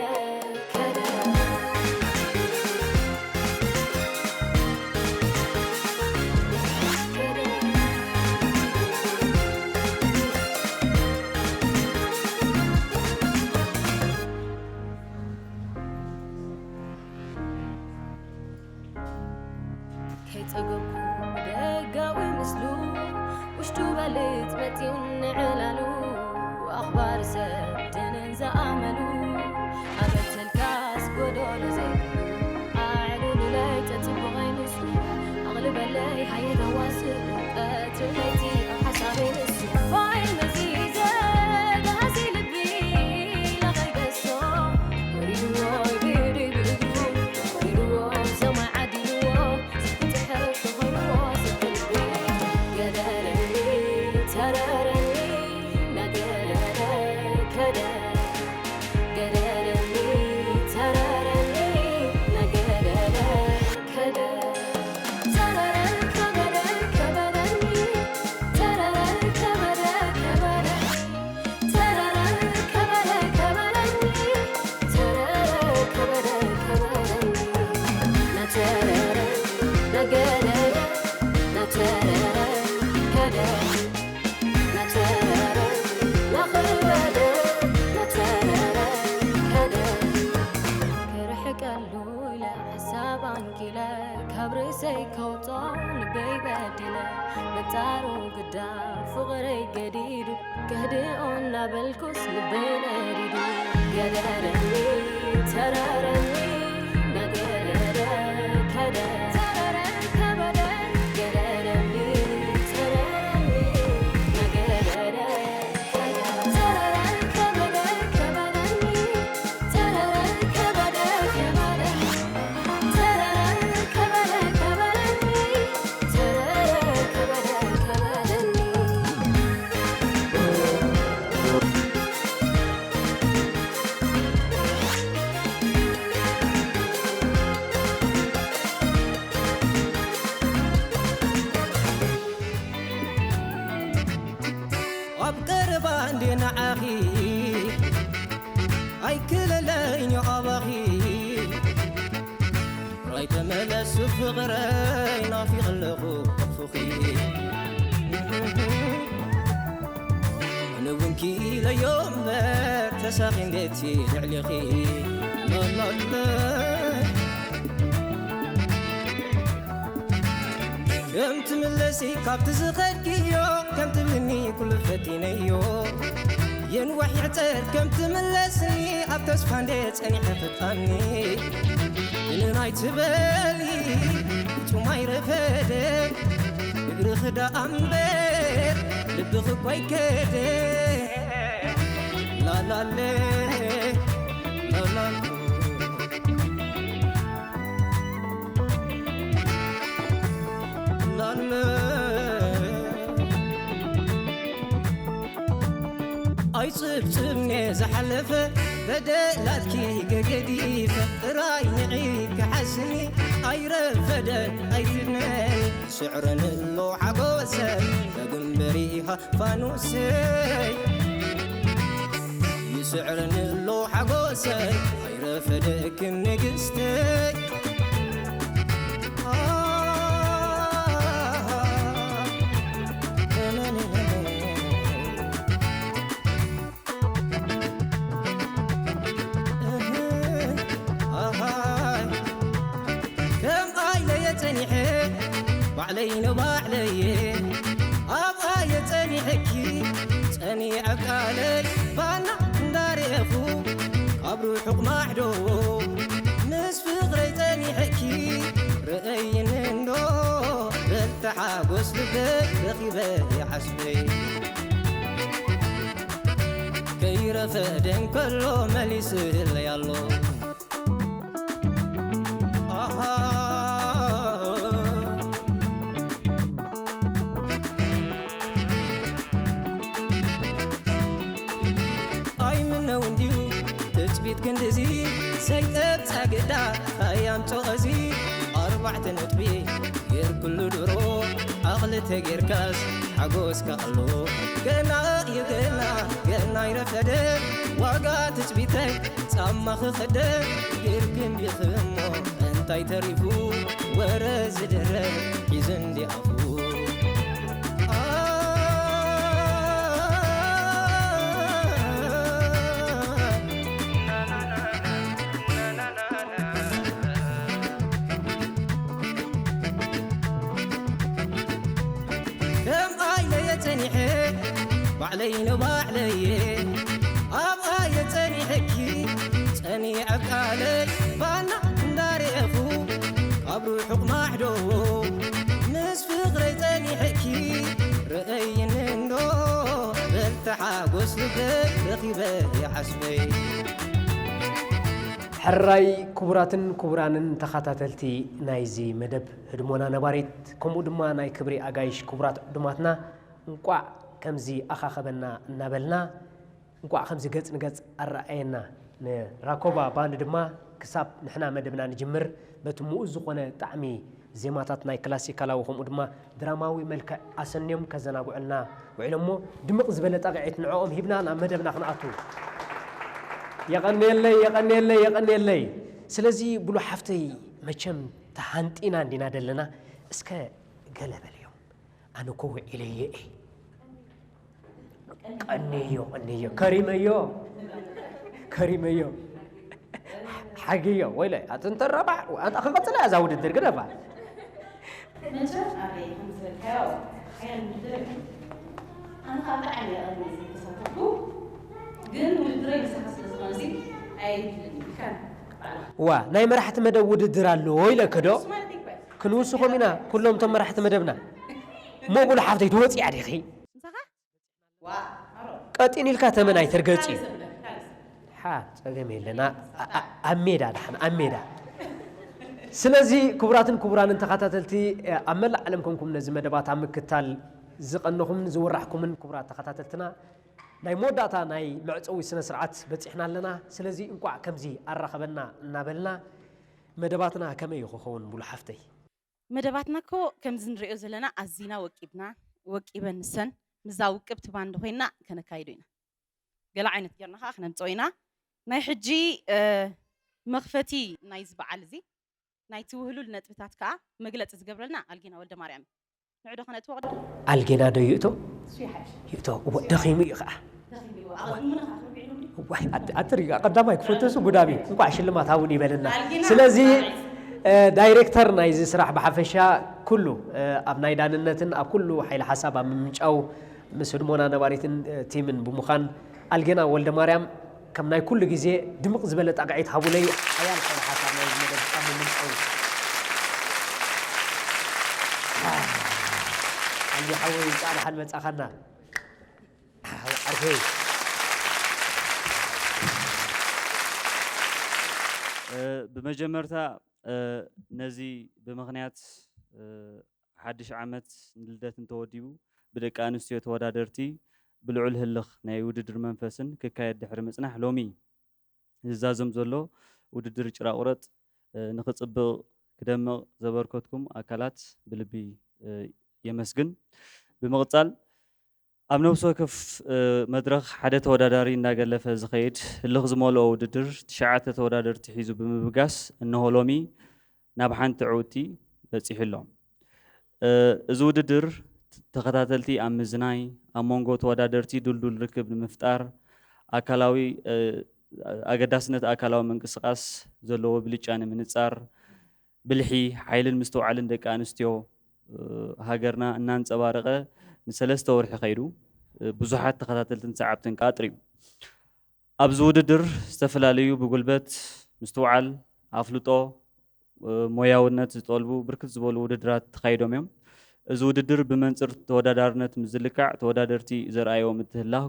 ከይጸገብኩ ደጋዊ ምስሉ፣ ውሽጡ በልጽ መጺኡ ንዕላሉ፣ ኣኽባር ሰብ ደነን ዝኣመሉ፣ ኣበተልካስ ጎዶሎ ዘይብሉ፣ ኣዕሉሉለይ ተጽብቐይ ንሱ፣ ኣቕልበለይ ሃየ ተዋስኡ፣ ቀትሪ ለይቲ ኣብ ሓሳበይ ንሱ። ፋይል መዚዘ፣ ጋሃሲ ልቢ ለኸይገሶ፣ ወሪድዎ ብኢዱ ብእግሩ፣ ወሪድዎ ሰማይ ዓዲልዎ፣ ዝብጽሕ ተኾይንዎ፣ ዝብልቢ ገደለኒ፣ ተረረኒ፣ ናገደደ ከደ። ገደለኒ፣ ተረረኒ፣ ናገደደ ከደ። ተረረ ከበደ ከበደኒ፣ ተረረ ከበደ ከበደኒ፣ ተረረ ከበደ ከበደኒ፣ ተረረ ከበደ ከበደኒ፣ ናተረረ ናገደደ ናተረረ ከደ። ክርሕቀሉ ኢለ ሓሳብ ኣንኪለ፣ ካብ ርእሰይ ከውጾ ልበይ በዲለ፣ በንጻሩ ግዳ ፍቕረይ ገዲዱ፣ ከህድኦ እናበልኩስ ልበይ ነዲዱ። ገደረኒ፣ ተረረኒ፣ ናገደደ ከደ። ተረረ ከበደ። ገደረኒ፣ ተረረኒ፣ ናገደደ ከደ። ተረረ ከበደ፣ ከበደኒ። ተረረ ከበደ፣ ከበደኒ። ተረረ ከበደ፣ ከበደኒ። ተረረ ከበደ፣ ከበደኒ። ኣብ ቀረባ እንዴ ንዓኺ ኣይክለለይን ኣባኺ። ራይ ተመለስ ፍቕረይ ናፊቕ ኣለኹ ክፉኺ። ኣነ እውን ክኢለዮ እምበር ተሳኺ እንዴት ልዕሊኺ። ላላላ። ከም ትምለሲ ካብቲ ዝኸድክዮ ከም ትብልኒ ኩሉ ፈቲነዮ። የንዋሕ ይዕጸር ከም ትምለስኒ ኣብ ተስፋ እንዴ ጸኒሐ ፍጣኒ። እንን ኣይትበሊ ፍጹም ኣይረፈደ እግርኺ ደኣ እምበር ልብኺ እኮ ኣይከደ። ላላለ ላላለ ላለ ኣይጽብጽብኔ ዝሓለፈ በደላትኪ ገገዲፈ ጥራይ ንዒ ክሓስኒ ኣይረፈደን ኣይትድነኒ። ስዕረኒ ኣሎ ሓጎሰይ ዳግም በሪኻ ፋኑሰይ። ይስዕረኒ ኣሎ ሓጎሰይ ኣይረፈደክን ንግስተይ። ኣሃይ ከም ኣይለየ ጸኒሐ ባዕለይ ንባዕለየ ኣብኣ የጸኒ ሕኪ ጸኒዐ ቃለይ ባና እንዳርኤኹ ካብ ርሑቕ ማዕዶ ምስ ፍቕረይ ጸኒሐኪ ርኣይኒ እንዶ በልቲ ሓጎስ ልበይ ረኺበ ይዓስበይ ከይረፈደ እንከሎ መሊስለይ ኣሎ ኣሃ ኣይምነው እንዲዩ ትጽቢት ክንድዚ ሰይጠብ ጸግዳ ኣያምጾ እዚ ኣርባዕተ ነጥቢ ጌርኩሉ ድሮ ኣቕሊ ተጌርካስ ሓጎስካ ኣሎ ገና እዩ ገና ገና ይረፈደ ዋጋ ትጽቢተይ ጻማ ክኸደ ጌርክ እንዲኽሞ እንታይ ተሪፉ ወረ ዝደረ ሒዙ እንዲኣፉ ከም ኣየየ ጸኒሐ ባዕለይ ንባዕለየ ኣብ ኣየ ጸኒሐኪ ጸኒዐ ቃለይ ባና እንዳርኤኹ ካብ ርሑቕ ማዕዶ ምስ ፍቕረይ ጸኒሐኪ ርአይኒ እንዶ በልቲ ሓጎስ ልበይ ረኺበ ይዓስበይ ሕራይ ክቡራትን ክቡራንን ተኸታተልቲ ናይዚ መደብ ህድሞና ነባሪት ከምኡ ድማ ናይ ክብሪ ኣጋይሽ ክቡራት ዕዱማትና እንቋዕ ከምዚ ኣኻኸበና እናበልና እንቋዕ ከምዚ ገጽ ንገጽ ኣረኣየና። ንራኮባ ባንድ ድማ ክሳብ ንሕና መደብና ንጅምር በቲ ምኡዝ ዝኾነ ጣዕሚ ዜማታት ናይ ክላሲካላዊ ከምኡ ድማ ድራማዊ መልክዕ ኣሰንዮም ከዘናግዑልና ውዒሎሞ ድምቕ ዝበለ ጣቕዒት ንዕኦም ሂብና ናብ መደብና ክንኣቱ። የቐንየለይ የቐንየለይ የቐንየለይ። ስለዚ ብሉ ሓፍተይ መቸም ተሃንጢና እንዲና ደለና እስከ ገለ በልዮም። ኣነ እኮ ውዒለየ እየ። ቀንየዮ ቀንየዮ ከሪመዮ ከሪመዮ ሓግዮ ወይለ ኣጥንተረባዕ ኣንታ ክቐፅላ እዛ ውድድር ግደፋ መቸም ኣበይ ከም ዝበልካዮ ሓያል ውድድር እዩ። ኣነ ካብ ብጣዕሚ እየ ቅድሚ እዚ ዝተሳተፍኩ ግን ውድድረይ ምሳኻ ስለ ዝኾነ እዚ ኣየድልን እዩ ኢልካ ዋ ናይ መራሕቲ መደብ ውድድር ኣለዎ ኢለክዶ ክንውስኾም ኢና ኩሎም እቶም መራሕቲ መደብና እሞ ብሉ ሓፍተይ ትወፅያ ዲኺ ቀጢን ኢልካ ተመን ኣይትርገፂ ሓ ፀገም የለና ኣብ ሜዳ ድሓን ኣብ ሜዳ ስለዚ ክቡራትን ክቡራንን ተኸታተልቲ ኣብ መላእ ዓለም ኮንኩም ነዚ መደባት ኣብ ምክታል ዝቐነኹምን ዝወራሕኩምን ክቡራት ተኸታተልትና ናይ መወዳእታ ናይ መዕፀዊ ስነ ስርዓት በፂሕና ኣለና ስለዚ እንቋዕ ከምዚ ኣራኸበና እናበልና መደባትና ከመይ እዩ ክኸውን ብሉ ሓፍተይ መደባትና እኮ ከምዚ ንሪኦ ዘለና ኣዚና ወቂብና ወቂበን ንሰን ምዛ ውቅብቲ ባንድ ኮይና ከነካይዶ ኢና ገለ ዓይነት ጌርና ከዓ ክነምፅኦ ኢና ናይ ሕጂ መኽፈቲ ናይዚ በዓል እዚ ናይቲ ውህሉል ነጥብታት ከዓ መግለፂ ዝገብረልና ኣልጌና ወልደ ማርያም እዩ ንዕዶ ከነእትዎ ቅድም ኣልጌና ዶ ይእቶ ይእቶ እዎ ደኺሙ እዩ ከዓ ዋይ ኣትሪ ቀዳማይ ክፈተሱ ጉዳም እዩ እንኳዕ ሽልማት ሃቡን ይበልና ስለዚ ዳይሬክተር ናይዚ ስራሕ ብሓፈሻ ኩሉ ኣብ ናይ ዳንነትን ኣብ ኩሉ ሓይሊ ሓሳብ ኣብ ምምንጫው ምስ ህድሞና ነባሪትን ቲምን ብምዃን ኣልጌና ወልደ ማርያም ከም ናይ ኩሉ ግዜ ድምቕ ዝበለ ጣቕዒት ሃቡለይ ሓያል ሓይሊ ሓሳብ ናይዚ መደብ ኣብ ምምንጫው ኣየ ሓወይ እንኳዕ ደሓን መጻኻና ዓርከይ ብመጀመርታ ነዚ ብምኽንያት ሓድሽ ዓመት ንልደትን ተወዲቡ ብደቂ ኣንስትዮ ተወዳደርቲ ብልዑል ህልኽ ናይ ውድድር መንፈስን ክካየድ ድሕሪ ምጽናሕ ሎሚ ዝዛዘም ዘሎ ውድድር ጭራቑረጥ ንኽፅብቕ ክደምቕ ዘበርከትኩም ኣካላት ብልቢ የመስግን። ብምቕፃል ኣብ ነብሲ ወከፍ መድረኽ ሓደ ተወዳዳሪ እናገለፈ ዝኸይድ ህልኽ ዝመልኦ ውድድር ትሽዓተ ተወዳደርቲ ሒዙ ብምብጋስ እነሆ ሎሚ ናብ ሓንቲ ዕውቲ በፂሑ ኣሎ። እዚ ውድድር ተኸታተልቲ ኣብ ምዝናይ፣ ኣብ መንጎ ተወዳደርቲ ድልዱል ርክብ ንምፍጣር፣ ኣካላዊ ኣገዳስነት ኣካላዊ ምንቅስቓስ ዘለዎ ብልጫ ንምንፃር፣ ብልሒ፣ ሓይልን ምስትውዓልን ደቂ ኣንስትዮ ሃገርና እናንፀባረቐ ንሰለስተ ወርሒ ከይዱ። ብዙሓት ተኸታተልትን ሰዓብትን ከኣ ኣጥርዩ። ኣብዚ ውድድር ዝተፈላለዩ ብጉልበት ምስትውዓል፣ ኣፍልጦ፣ ሞያውነት ዝጠልቡ ብርክት ዝበሉ ውድድራት ተኻይዶም እዮም። እዚ ውድድር ብመንፅር ተወዳዳርነት ምስ ዝልካዕ ተወዳደርቲ ዘርኣይዎ ምትህልላኽ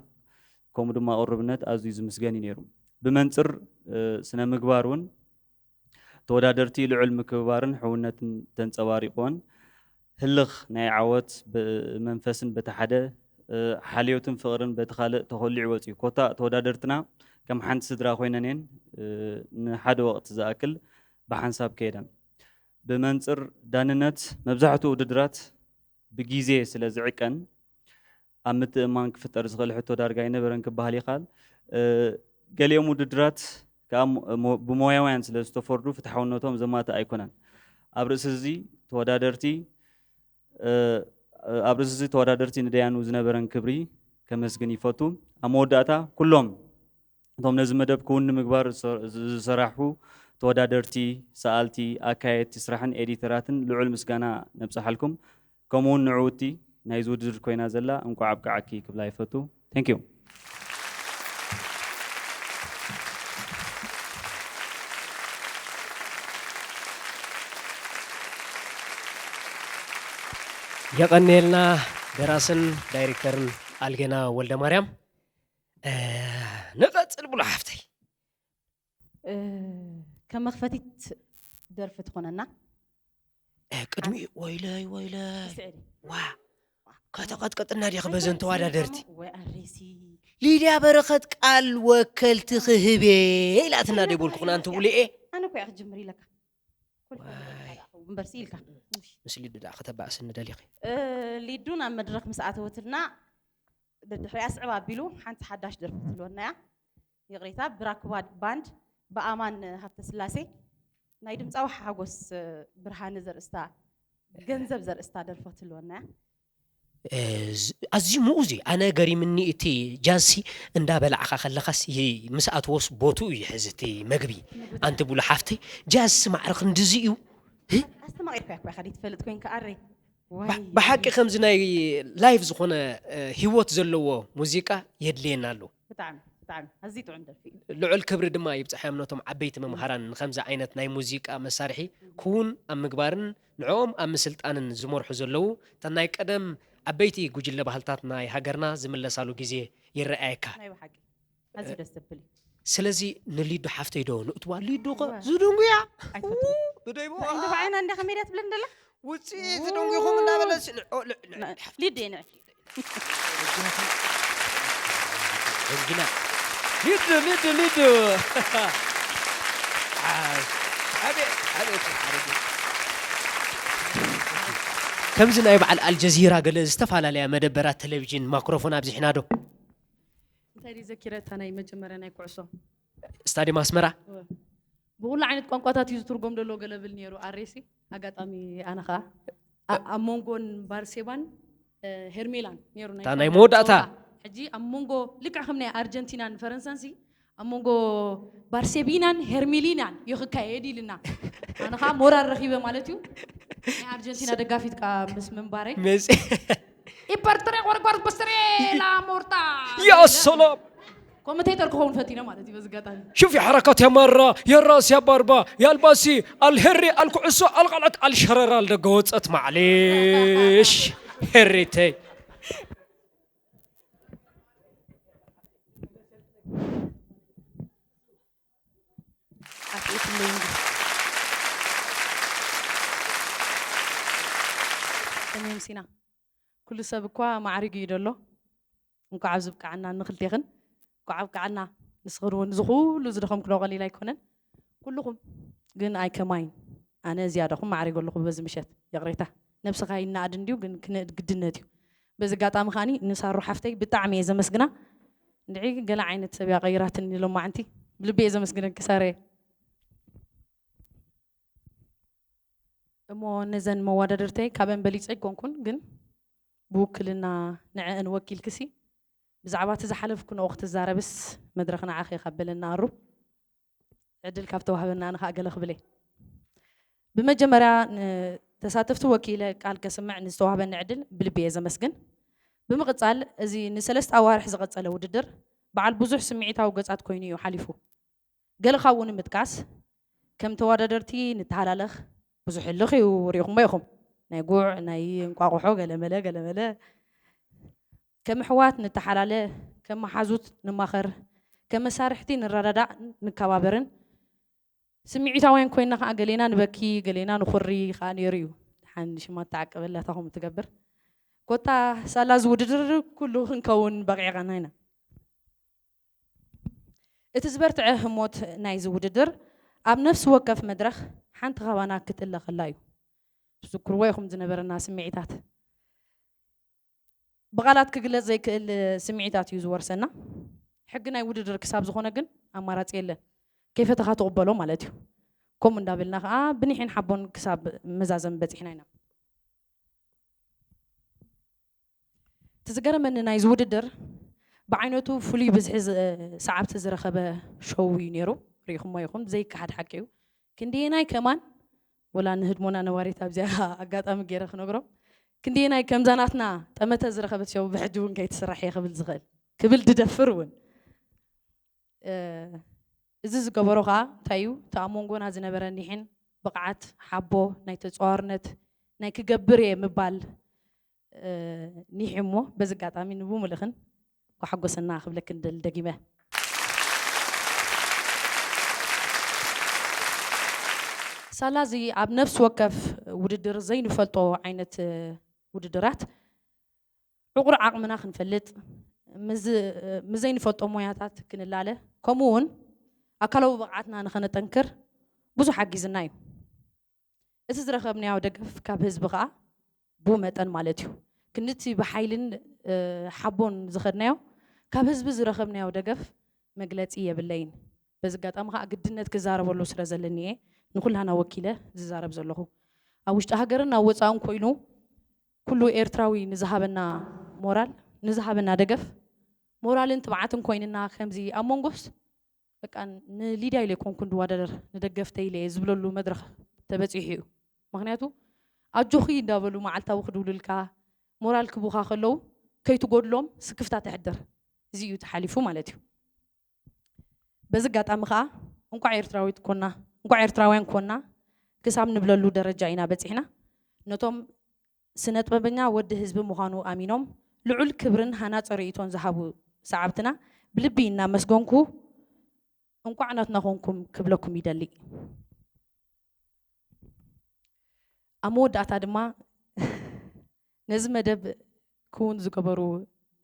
ከምኡ ድማ ቅሩብነት ኣዝዩ ዝምስገን እዩ ነይሩ። ብመንፅር ስነ ምግባር እውን ተወዳደርቲ ልዑል ምክብባርን ሕውነትን ተንጸባሪቑወን። ህልኽ ናይ ዓወት መንፈስን በቲ ሓደ ሓልዮትን ፍቕርን በቲ ካልእ ተኾሊዑ ወጺኡ። ኮታ ተወዳደርትና ከም ሓንቲ ስድራ ኮይነን እየን ንሓደ ወቕቲ ዝኣክል ብሓንሳብ ከየደን። ብመንጽር ዳንነት መብዛሕትኡ ውድድራት ብጊዜ ስለ ዝዕቀን ኣብ ምትእምማን ክፍጠር ዝኽእል ሕቶ ዳርጋ ኣይነበረን ክበሃል ይኽእል። ገሊኦም ውድድራት ከኣ ብሞያውያን ስለ ዝተፈርዱ ፍትሓውነቶም ዘማትእ ኣይኮነን። ኣብ ርእሲ እዚ ተወዳደርቲ ኣብ ርእሲ እዚ ተወዳደርቲ ንደያኑ ዝነበረን ክብሪ ከመስግን ይፈቱ። ኣብ መወዳእታ ኩሎም እቶም ነዚ መደብ ክውን ንምግባር ዝሰራሑ ተወዳደርቲ፣ ሰኣልቲ፣ ኣካየድቲ ስራሕን ኤዲተራትን ልዑል ምስጋና ነብጽሓልኩም። ከምኡውን ንዕውቲ ናይዚ ውድድር ኮይና ዘላ እንቋዕ ኣብቅዓኪ ክብላ ይፈቱ። Thank you። የቐንየልና ደራስን ዳይሬክተርን ኣልጌና ወልደ ማርያም። ንቐጽል ብሎ ሓፍተይ። ከም መኽፈቲት ደርፊ ትኾነና። ቅድሚኡ ወይለይ ወይለይ ስዕሪ ዋ ከተቐጥቀጥና ዲኺ በዘን ተወዳደርቲ። ወይ ኣሬሲ ሊድያ በረኸት ቃል ወከልቲ ክህብ እየ ኢላትና ደይበልኩኹን ኣንቲ ቡልኤ። ኣነ እኮ እያ ክትጅምር ኢለካ። ኮልኮል እምበርሲ ኢልካ። ምስ ሊዱ ደኣ ከተባእስኒ ደሊኺ። ሊዱ ናብ መድረኽ ምስ ኣተወትልና ደድሕሪኣ ስዕብ ኣቢሉ ሓንቲ ሓዳሽ ደርፊ ትልወና እያ። ይቕሬታ ብራክ ባንድ ብኣማን ሃብተስላሴ ናይ ድምፃዊ ሓጎስ ብርሃነ ዘርእስታ ገንዘብ ዘርእስታ ደርፎ ትልወና ኣዝዩ ምኡዝ እዩ። ኣነ ገሪምኒ እቲ ጃዝሲ እንዳበላዕኻ ከለኻስ ምስ ኣትዎስ ቦትኡ ይሕዝ እቲ መግቢ ኣንቲ ብሉ ሓፍተይ። ጃዝሲ ማዕረ ክንድዚ እዩ። ኣስተማቒርካ እኳ ኢኻ ትፈልጥ ኮይንካ ኣረይ ብሓቂ ከምዚ ናይ ላይቭ ዝኾነ ህይወት ዘለዎ ሙዚቃ የድልየና ኣሎ። ብጣዕሚ ብጣዕሚ ኣዝዩ ጥዑም ደርፊ እዩ። ልዑል ክብሪ ድማ ይብጻሓዮም ነቶም ዓበይቲ መምሃራን ንኸምዚ ዓይነት ናይ ሙዚቃ መሳርሒ ክውን ኣብ ምግባርን ንዕኦም ኣብ ምስልጣንን ዝመርሑ ዘለዉ እተን ናይ ቀደም ዓበይቲ ጉጅለ ባህልታት ናይ ሃገርና ዝምለሳሉ ግዜ ይረኣየካ። ናይ ብሓቂ ኣዝዩ ደስ ዘብል እዩ። ስለዚ ንሊዱ ሓፍተይ ዶ ንእትዋ ሊዱ ኸ ዝድንጉያ ኣይፈትን። ብደይቦ ንባዕና እንዳ ከመይ ድያ ትብለኒ ደላ ውፅኢት ዝደንጉኹም እናበለሲ ሊዱ እየ ንዕድ ደንጊና ሊዱ ሊዱ ሊዱ ኣቤት ኣቤት ሓረጊ ከምዚ ናይ በዓል ኣልጀዚራ ገለ ዝተፈላለያ መደበራት ቴሌቪዥን ማክሮፎን ኣብዚሕና ዶ እንታይ ድዩ ዘኪረ እታ ናይ መጀመርያ ናይ ኩዕሶ ስታድየም ኣስመራ ብኩሉ ዓይነት ቋንቋታት እዩ ዝትርጎም ዘሎ ገለ ብል ነይሩ ኣሬሲ ኣጋጣሚ ኣነ ከዓ ኣብ መንጎን ባርሴባን ሄርሜላን ነይሩ እታ ናይ መወዳእታ ሕጂ ኣብ መንጎ ልክዕ ከም ናይ ኣርጀንቲናን ፈረንሳንሲ ኣብ መንጎ ባርሴቢናን ሄርሚሊናን እዩ ክካየድ ኢልና ኣነ ከዓ ሞራል ረኪበ ማለት እዩ ናይ ኣርጀንቲና ደጋፊት ከዓ ምስ ምንባረይ መፂ ኢፐርትሬ ቆርቆር ብስትሬ ላሞርታ ያ ሰላም ኮመንቴተር ክኸውን ፈቲነ ማለት እዩ በዚ ኣጋጣሚ شوفي حركات يا مرة يا راس يا باربا يا الباسي الهري الكعسو القلعة الشرر الدقوت معليش هريتي ኣፍኢትለይ እንዲ ከመይ ኣምሲና ኩሉ ሰብ እኳ ማዕሪጉ እዩ ደሎ እንኳዕ ኣብዚ ብቃዓና ንክልቴኽን እንኳዕ ኣብቃዓና ንስኽን እውን እዚ ኩሉ ዝደኸምክሎ ቀሊል ኣይኮነን ኩልኹም ግን ኣይከማይን ኣነ ዝያዳኹም ማዕሪጎ ኣለኹ በዚ ምሸት ይቕሬታ ነብስኻ ይናኣድ እንድዩ ግን ክንእድ ግድነት እዩ በዚ ኣጋጣሚ ከዓኒ ንሳሩ ሓፍተይ ብጣዕሚ እየ ዘመስግና እንድዒ ገለ ዓይነት ሰብ እያ ቀይራትኒ ሎማዓንቲ ብልቢ እየ ዘመስግነኪ ሳረየ እሞ ነዘን መዋዳድርተይ ካብአን በሊፀ ኣይኮንኩን ግን ብውክልና ንዐአን ወኪልክሲ ብዛዕባ እቲ ዝሓለፍኩ ንኦ ክትዛረብስ መድረኽ ንዓኺ ካብ በለና ኣሩ ዕድል ካብ ተዋህበና ኣነ ከዓ ገለ ክብለ ብመጀመርያ ተሳተፍቲ ወኪለ ቃል ከስምዕ ንዝተዋህበኒ ዕድል ብልቢ እየ ዘመስግን ብምቕጻል፣ እዚ ንሰለስተ ኣዋርሕ ዝቐጸለ ውድድር በዓል ብዙሕ ስምዒታዊ ገጻት ኮይኑ እዩ ሓሊፉ። ገለ ካብኡ ንምጥቃስ፣ ከም ተወዳደርቲ ንተሃላለኽ፣ ብዙሕ ህልኽ እዩ፣ ርኢኹሞ ኢኹም። ናይ ጉዕ፣ ናይ እንቋቑሖ፣ ገለመለ፣ ገለመለ። ከም ኣሕዋት ንተሓላለ፣ ከም መሓዙት ንማኸር፣ ከም መሳርሕቲ ንረዳዳእ፣ ንከባበርን፣ ስምዒታውያን ኮይና ኸዓ ገሌና ንበኪ፣ ገሌና ንኹሪ ኸዓ ነይሩ እዩ። ደሓን ሽማ ተዓቀበላ እታ ከምኡ ትገብር። ኮታ ሳላ እዚ ውድድር ኩሉ ክንከውን በቒዕና ኢና። እቲ ዝበርትዐ ህሞት ናይዚ ውድድር ኣብ ነፍሲ ወከፍ መድረኽ ሓንቲ ካባና ክትእለ ከላ እዩ። ትዝክርዎ ኢኹም ዝነበረና ስምዒታት። ብቓላት ክግለጽ ዘይክእል ስምዒታት እዩ ዝወርሰና። ሕጊ ናይ ውድድር ክሳብ ዝኾነ ግን ኣማራጺ የለን። ከይፈተኻ ትቕበሎ ማለት እዩ። ከምኡ እንዳበልና ኸዓ ብኒሕን ሓቦን ክሳብ መዛዘም በጺሕና ኢና። እቲ ዝገረመኒ ናይዚ ውድድር ብዓይነቱ ፍሉይ ብዝሒ ዝ-፣ ሰዓብቲ ዝረኸበ ሾው እዩ ነይሩ። ርኢኹሞ ኢኹም፣ ዘይከሓድ ሓቂ እዩ። ክንደየናይ ከማን፣ ወላ ንህድሞና ነባሪት ኣብዚኣ ኣጋጣሚ ገይረ ክነግሮም፣ ክንደየናይ ከምዛ ናትና ጠመተ ዝረኸበት ሾው ብሕጂ እውን ከይትስራሕ እየ ክብል ዝኽእል፣ ክብል ድደፍር እውን። እ፣ እዚ ዝገበሮ ኸዓ እንታይ እዩ? እቲ ኣብ መንጎና ዝነበረ ኒሕን ብቕዓት፣ ሓቦ፣ ናይ ተጻዋርነት፣ ናይ ክገብር እየ ምባል፣ እ፣ ኒሕ እሞ፣ በዚ ኣጋጣሚ ንብምልእኽን ኳሓጎሰና ክብለክን ደል-፣ ደጊመ። ሳላ እዚ ኣብ ነፍሲ ወከፍ ውድድር ዘይንፈልጦ ዓይነት፣ እ፣ ውድድራት፣ ዕቑር ዓቕምና ክንፈልጥ፣ ምስ፣ ምስ ዘይንፈልጦ ሞያታት ክንላለ፣ ከምኡ እውን ኣካላዊ ብቕዓትና ንኸነጠንክር ብዙሕ ሓጊዝና እዩ። እቲ ዝረኸብናዮ ደገፍ ካብ ህዝቢ ኸዓ ብኡ መጠን ማለት እዩ። ክንድቲ ብሓይልን፣ እ፣ ሓቦን ዝኸድናዮ፣ ካብ ህዝቢ ዝረኸብናዮ ደገፍ መግለጺ የብለይን። በዚ ኣጋጣሚ ኸዓ ግድነት ክዛረበሉ ስለ ዘለኒ እየ ንኹላና ወኪለ ዝዛረብ ዘለኹ። ኣብ ውሽጢ ሃገርን ኣብ ወጻእን ኮይኑ ኩሉ ኤርትራዊ ንዝሃበና ሞራል፣ ንዝሃበና ደገፍ፣ ሞራልን ትብዓትን ኮይንና፣ ከምዚ ኣብ መንጎስ፣ በቃ፣ ንሊድያ ኢለ ኣይኮንኩን ድዋዳደር፣ ንደገፍተይ ኢለ እየ ዝብለሉ መድረኽ ተበጺሑ እዩ። ምኽንያቱ፣ ኣጆኺ እንዳበሉ መዓልታዊ ክድውሉልካ፣ ሞራል ክቡኻ ከለዉ፣ ከይትጎድሎም ስክፍታ ተሕድር። እዚ እዩ ተሓሊፉ ማለት እዩ። በዚ ኣጋጣሚ ኸዓ፣ እንቋዕ ኤርትራዊት ኮና፣ እንቋዕ ኤርትራውያን ኮና ክሳብ ንብለሉ ደረጃ ኢና በጺሕና። ነቶም ስነጥበበኛ ወዲ ህዝቢ ምዃኑ ኣሚኖም፣ ልዑል ክብርን ሃናጺ ርእይቶን ዝሃቡ ሰዓብትና ብልቢ እናመስገንኩ፣ እንቋዕ ናትና ኮንኩም ክብለኩም ይደሊ። ኣብ መወዳእታ ድማ፣ ነዚ መደብ ክውን ዝገበሩ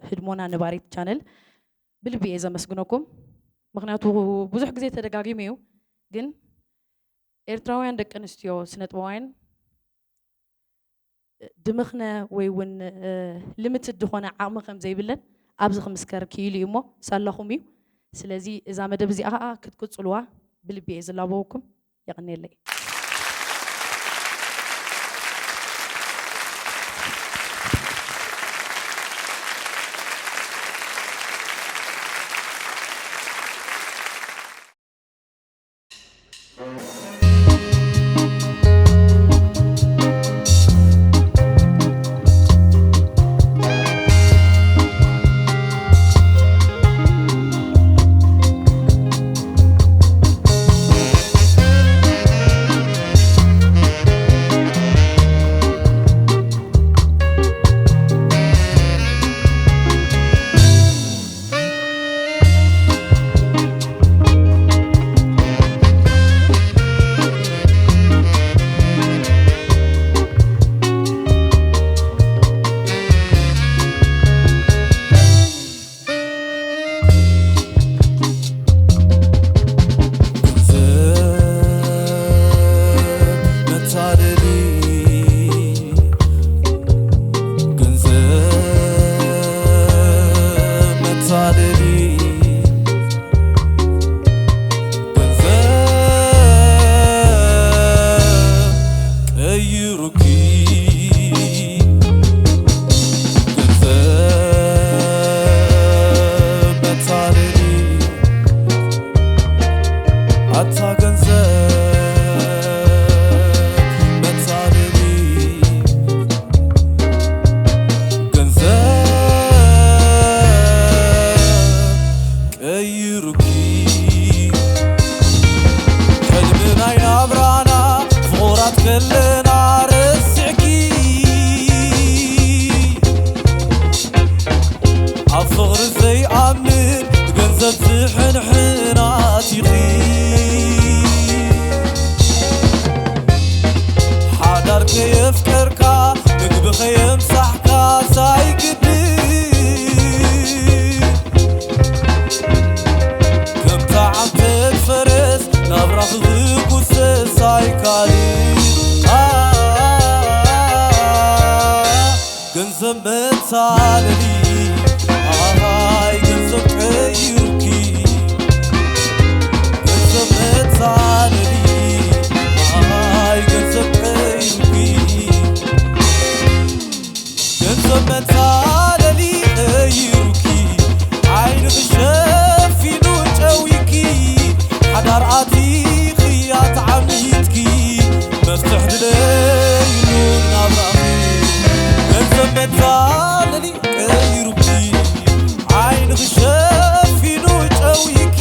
ህድሞና ነባሪት ቻነል ብልቢ እየ ዘመስግነኩም። ምኽንያቱ ብዙሕ ግዜ ተደጋጊሙ እዩ፣ ግን ኤርትራውያን ደቂ ኣንስትዮ ስነጥበባውያን ድምኽነ ወይ እውን፣ እ፣ ልምትድ ዝኾነ ዓቕሚ ከም ዘይብለን ኣብዚ ክምስከር ክኢሉ እዩ እሞ ሳላኹም እዩ። ስለዚ እዛ መደብ እዚኣ ኸዓ ክትቅጽልዋ ብልቢ እየ ዝላበወኩም። የቐንየለይ። ገንዘብ መታደሊ፣ ገንዘብ መታደሊ፣ ገንዘብ ቀይሩኪ፣ ገንዘብ መታደሊ፣ ኣታ ገንዘብ መታደሊ፣ ገንዘብ ፍቕሪ ዘይኣምን ብገንዘብ ዝሕንሕን ኣቲኺ። ሓዳር ከየፍቀርካ፣ ምግቢ ከየምሳሕካ ሳይግድን፣ ከምታ ዓንተት ፈረስ ናብራኺ ክጉሰ ሳይካልን። ገንዘብ መታለሊ፣ ኣሃይ ገንዘብ ቀይሩኪ። ገንዘብ መታለሊ፣ ኣሃይ ገንዘብ ቀይሩኪ። ገንዘብ መታለሊ ቀይሩኪ፣ ዓይንኺ ሸፊኑ ጨዊኪ፣ ሓዳር ኣቲኺ ኣትዓሚትኪ፣ መፍትሕ ድለይሉ ናብራኺ። ገንዘብ መታለሊ ቀይሩኪ፣ ዓይንኺ ሸፊኑ ጨዊኪ፣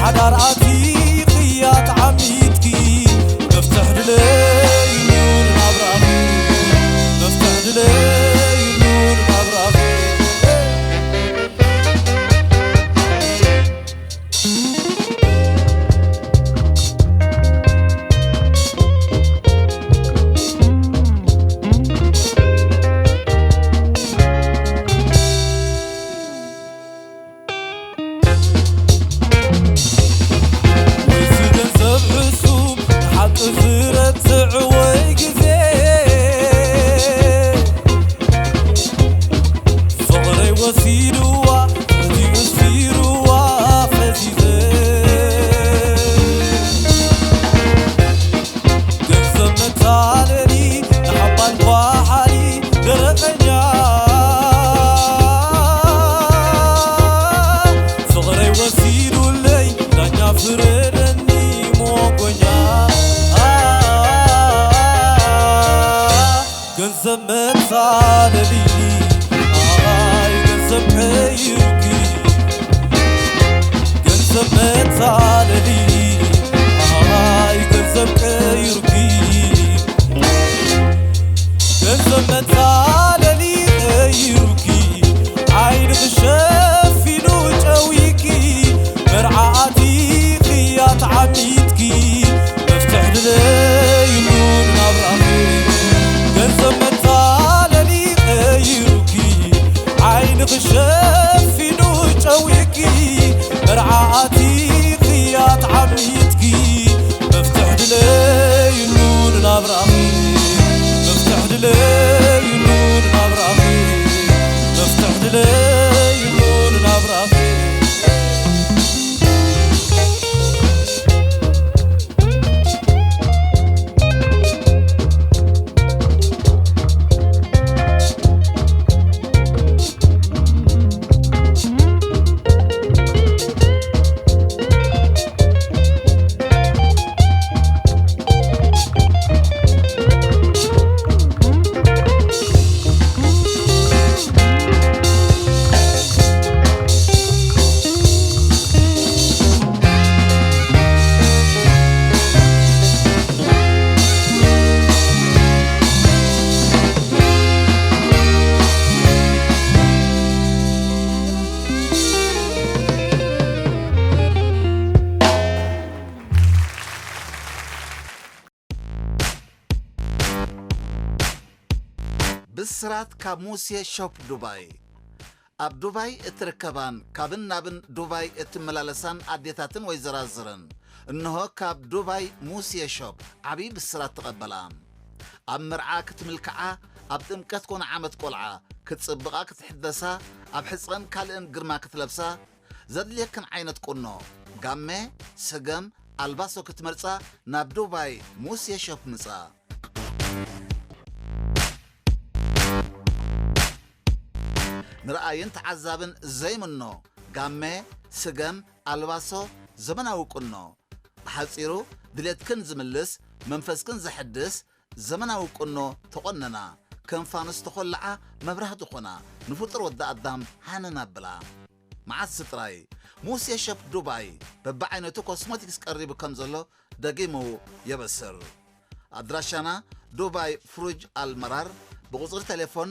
ሓዳር ኣቲኺ ኣትዓሚትኪ፣ መፍትሕ ድለይሉ ናብራኺ፣ መፍትሕ ድለይሉ ናብራኺ። ወይሲ ገንዘብ ሕሱም ንሓቂ ዝረትዕ ወይ ግዜ? ፍቕረይ ወሲድዋ ትሕቲ እሲርዋ ፈዚዘ። ገንዘብ መታለሊ ንሓባን ጓሓሊ ደረቐኛ። ፍቕረይ ወሲዱለይ ዳኛ ፍረደኒ ሞጎኛ። ገንዘብ መታለሊ ኣይ ገንዘብ ቀይሩኪ። ገንዘብ መታለሊ ኣይ ገንዘብ ቀይሩኪ። ገንዘብ መታለሊ ቀይሩኪ፣ ዓይንኺ ሸፊኑ ጨዊኪ፣ መርዓ ኣቲኺ ኣትዓሚትኪ፣ መፍትሕ ድለይሉ ናብራኺ። ገንዘብ መታለሊ ቀይሩኪ፣ ዓይንኺ ሸፊኑ ጨዊኪ፣ መርዓ ኣቲኺ ኣትዓሚትኪ፣ መፍትሕ ድለይሉ ንናብራኺ፣ መፍትሕ ድለይሉ ንናብራኺ፣ መፍትሕ ድለይሉ ንናብራኺ። ብስራት ካብ ሙሴ ሾፕ ዱባይ። ኣብ ዱባይ እትርከባን ካብን ናብን ዱባይ እትመላለሳን ኣዴታትን ወይዘራዝርን፣ እንሆ ካብ ዱባይ ሙሴ ሾፕ ዓብዪ ብስራት ተቐበላ። ኣብ መርዓ ክትምልክዓ፣ ኣብ ጥምቀት ኮነ ዓመት ቆልዓ ክትጽብቓ ክትሕደሳ፣ ኣብ ሕጸን ካልእን ግርማ ክትለብሳ፣ ዘድልየክን ዓይነት ቁኖ፣ ጋመ፣ ስገም፣ ኣልባሶ ክትመርጻ ናብ ዱባይ ሙሴ ሾፕ ምጻ። ንረኣይን ተዓዛብን ዘይምኖ፣ ጋመ፣ ስገም፣ ኣልባሶ፣ ዘመናዊ ቁኖ። ብሓጺሩ ድሌትክን ዝምልስ፣ መንፈስክን ዘሐድስ ዘመናዊ ቁኖ ተቖነና። ከም ፋኑስ ተኾልዓ መብራህቲ ኾና፣ ንፍጡር ወዲ ኣዳም ሃነን ኣብላ። መዓስ ጥራይ ሙሴ ሸፕ ዱባይ በብዓይነቱ ኮስሞቲክስ ቀሪቡ ከም ዘሎ ደጊሙ የበስር። ኣድራሻና ዱባይ ፍሩጅ ኣልመራር፣ ብቁጽሪ ቴሌፎን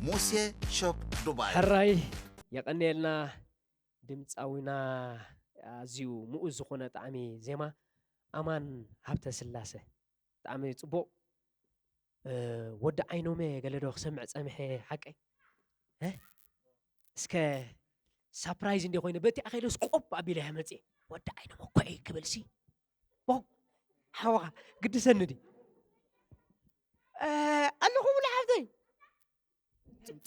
ሙሴ ሾፕ ዱባይ። ሕራይ የቐንየልና ድምፃዊና ኣዝዩ ምኡዝ ዝኾነ ጣዕሚ ዜማ ኣማን ሃብተ ስላሰ። ብጣዕሚ ጽቡቕ። ወዲ ዓይኖመ ገለ ዶ ክሰምዕ ጸምሐ ሓቀይ? እስከ ሳፕራይዝ እንዲ ኮይነ በቲ ኣኸይደስ ቆብ ኣቢለ እያ መፅእ። ወዲ ዓይኖመ እኮ እዩ ክብል ሲ ዋው ሓወኻ ግድሰኒ ዲ ኣለኹ ብሉ ሓብተይ።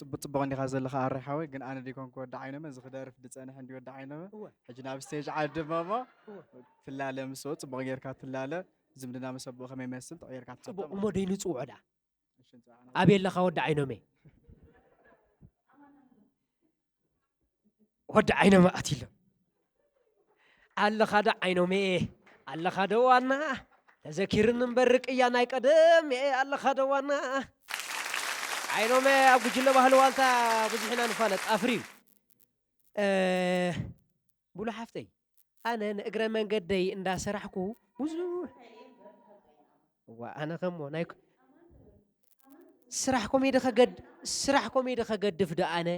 ጽቡቅ እንዲኻ ዘለኻ ኣረ ሓወይ። ግን ኣነ ዲኮንኩ ወዲ ዓይነመ እዚ ክደርፍ ድጸንሕ እንዲ ወዲ ዓይነመ። ሕጂ ናብ ስቴጅ ዓድመ እሞ ትላለ ምስኡ ጽቡቅ ጌርካ ትላለ። ዝምድና ምስ ኣቦኡ ከመይ ይመስል ጥዑይ ጌርካ ትፈልጦ ጽቡቕ እሞ ደይ ንጽውዖ ደኣ ኣበይ ኣለኻ ወዲ ዓይኖመ? ወዲ ዓይኖመ ኣትሎ ኣለኻ ዶ ዓይኖመ ኣለኻ ዶ ዋና ተዘኪርኒ እምበር ርቅያ ናይ ቀደም እየ ኣለኻ ዶ ዋና ዓይኖመ ኣብ ጉጅለ ባህሊ ዋልታ ብዙሕ ኢና ንፋለጥ ኣፍርዩ እ፣ ብሉ ሓፍተይ ኣነ ንእግረ መንገደይ እንዳሰራሕኩ ብዙሕ እዋ ኣነ ከሞ ናይ ስራሕ ኮሜዲ ከገድ ስራሕ ኮሜዲ ከገድፍ ዶ ኣነ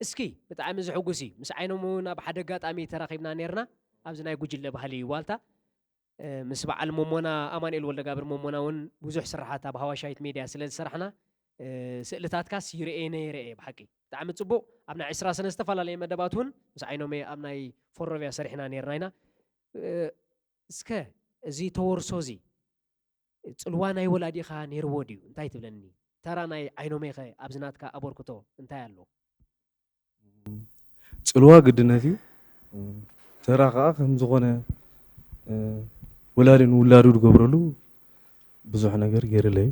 እስኪ ብጣዕሚ ዝሕጉስ እዩ ምስ ዓይኖም እውን ኣብ ሓደ ኣጋጣሚ ተራኺብና ነርና ኣብዚ ናይ ጉጅለ ባህሊ ዋልታ ምስ በዓል ሞሞና ኣማንኤል ወልደጋብር ሞሞና እውን ብዙሕ ስራሓት ኣብ ሃዋሻይት ሜድያ ስለ ዝሰራሕና ስእልታትካስ ይርኤ ነይረ እየ ብሓቂ ብጣዕሚ ፅቡቕ ኣብ ናይ ዕስራ ስነ ዝተፈላለየ መደባት እውን ምስ ዓይኖም ኣብ ናይ ፎሮብያ ሰሪሕና ነርና ኢና እስከ እዚ ተወርሶ እዚ ጽልዋ ናይ ወላዲኻ ነይርዎ ድዩ እንታይ ትብለኒ ተራ ናይ ዓይኖሜኸ ኣብዚ ናትካ ኣበርክቶ እንታይ ኣሎ ጽልዋ ግድነት እዩ። ተራ ከዓ ከም ዝኾነ ወላዲ ንውላዱ ዝገብረሉ ብዙሕ ነገር ገይርለይ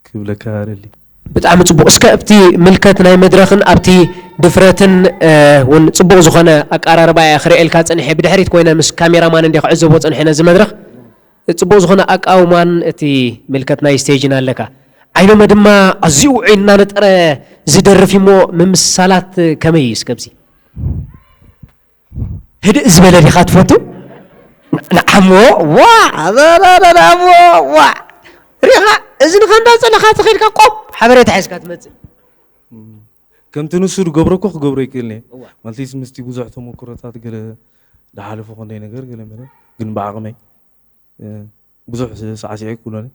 ክብለካ ደሊ። ብጣዕሚ ጽቡቕ። እስከ ኣብቲ ምልከት ናይ መድረኽን ኣብቲ ድፍረትን እውን ጽቡቕ ዝኾነ ኣቀራርባ እየ ክርእየልካ ጸኒሐ። ብድሕሪት ኮይነ ምስ ካሜራማን እንድየ ክዕዘቦ ጸኒሐ ነዚ መድረኽ። ጽቡቕ ዝኾነ ኣቃውማን እቲ ምልከት ናይ ስቴጅን ኣለካ። ዓይኖመ ድማ ኣዝዩ ውዑይ እናነጠረ ዝደርፍ እሞ ምምስሳላት ከመይ እዩ እስከ ኣብዚ? ህድእ ዝበለ ዲኻ ትፈቱ? ንዓሞ ዋ ኣበራራ ንዓሞ ዋ ሪኻ እዝንኻ እንዳጸለኻ ተኸይድካ ቆብ ሓበሬታ ሒዝካ ትመጽእ። ከምቲ ንሱ ዝገብሮ እኮ ክገብሮ ይክእልኒ ማለትስ ምስቲ ብዙሕ ተመክሮታት ገለ ዝሓለፉ ክንደይ ነገር ገለ መለ ግን ብዓቕመይ ብዙሕ ሳዕሲዐ ይክእሎኒ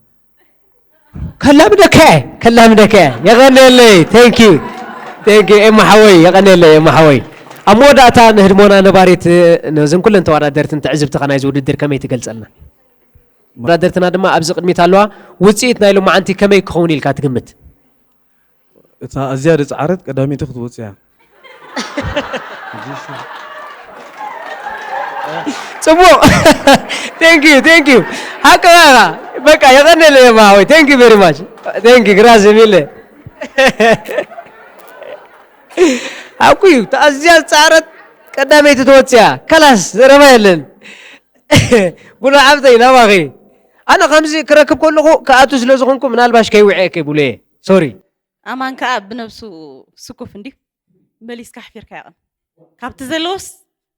ከላምደከ ከላምደከ የቐንየለይ thank you thank you ኤማ ሓወይ የቐንየለይ ኤማ ሓወይ ኣብ መወዳእታ ንህድሞና ነባሪት ነዝን ኩለን ተወዳደርትን ትዕዝብትኻ ናይዚ ውድድር ከመይ ትገልጸልና ተወዳደርትና ድማ ኣብዚ ቅድሚት ኣለዋ ውፅኢት ናይ ሎማዓንቲ ከመይ ክኸውን ኢልካ ትግምት እታ ኣዝያ ዝፀዓረት ቀዳመይቲ ክትወፅእ እያ ፅቡቕ thank you thank you ሓቂ ኢኻ በቃ የቐንየለይ ማወይ thank you very much thank you ግራዝም ኢለ ሓቁ እዩ እታ ኣዝያ ዝፀዓረት ቀዳመይቲ ትወፅእ እያ ከላስ ዘረባ የለን ብሉ ሓብተይ ናባኺ ኣነ ከምዚ ክረክብ ከለኹ ክኣቱ ስለ ዝኾንኩ ምናልባሽ ከይውዕየኪ ብሉ እየ sorry ኣማን ከዓ ብነብሱ ስኩፍ እንድዩ መሊስካ ኣሕፊርካ ያቕን ካብቲ ዘለዎስ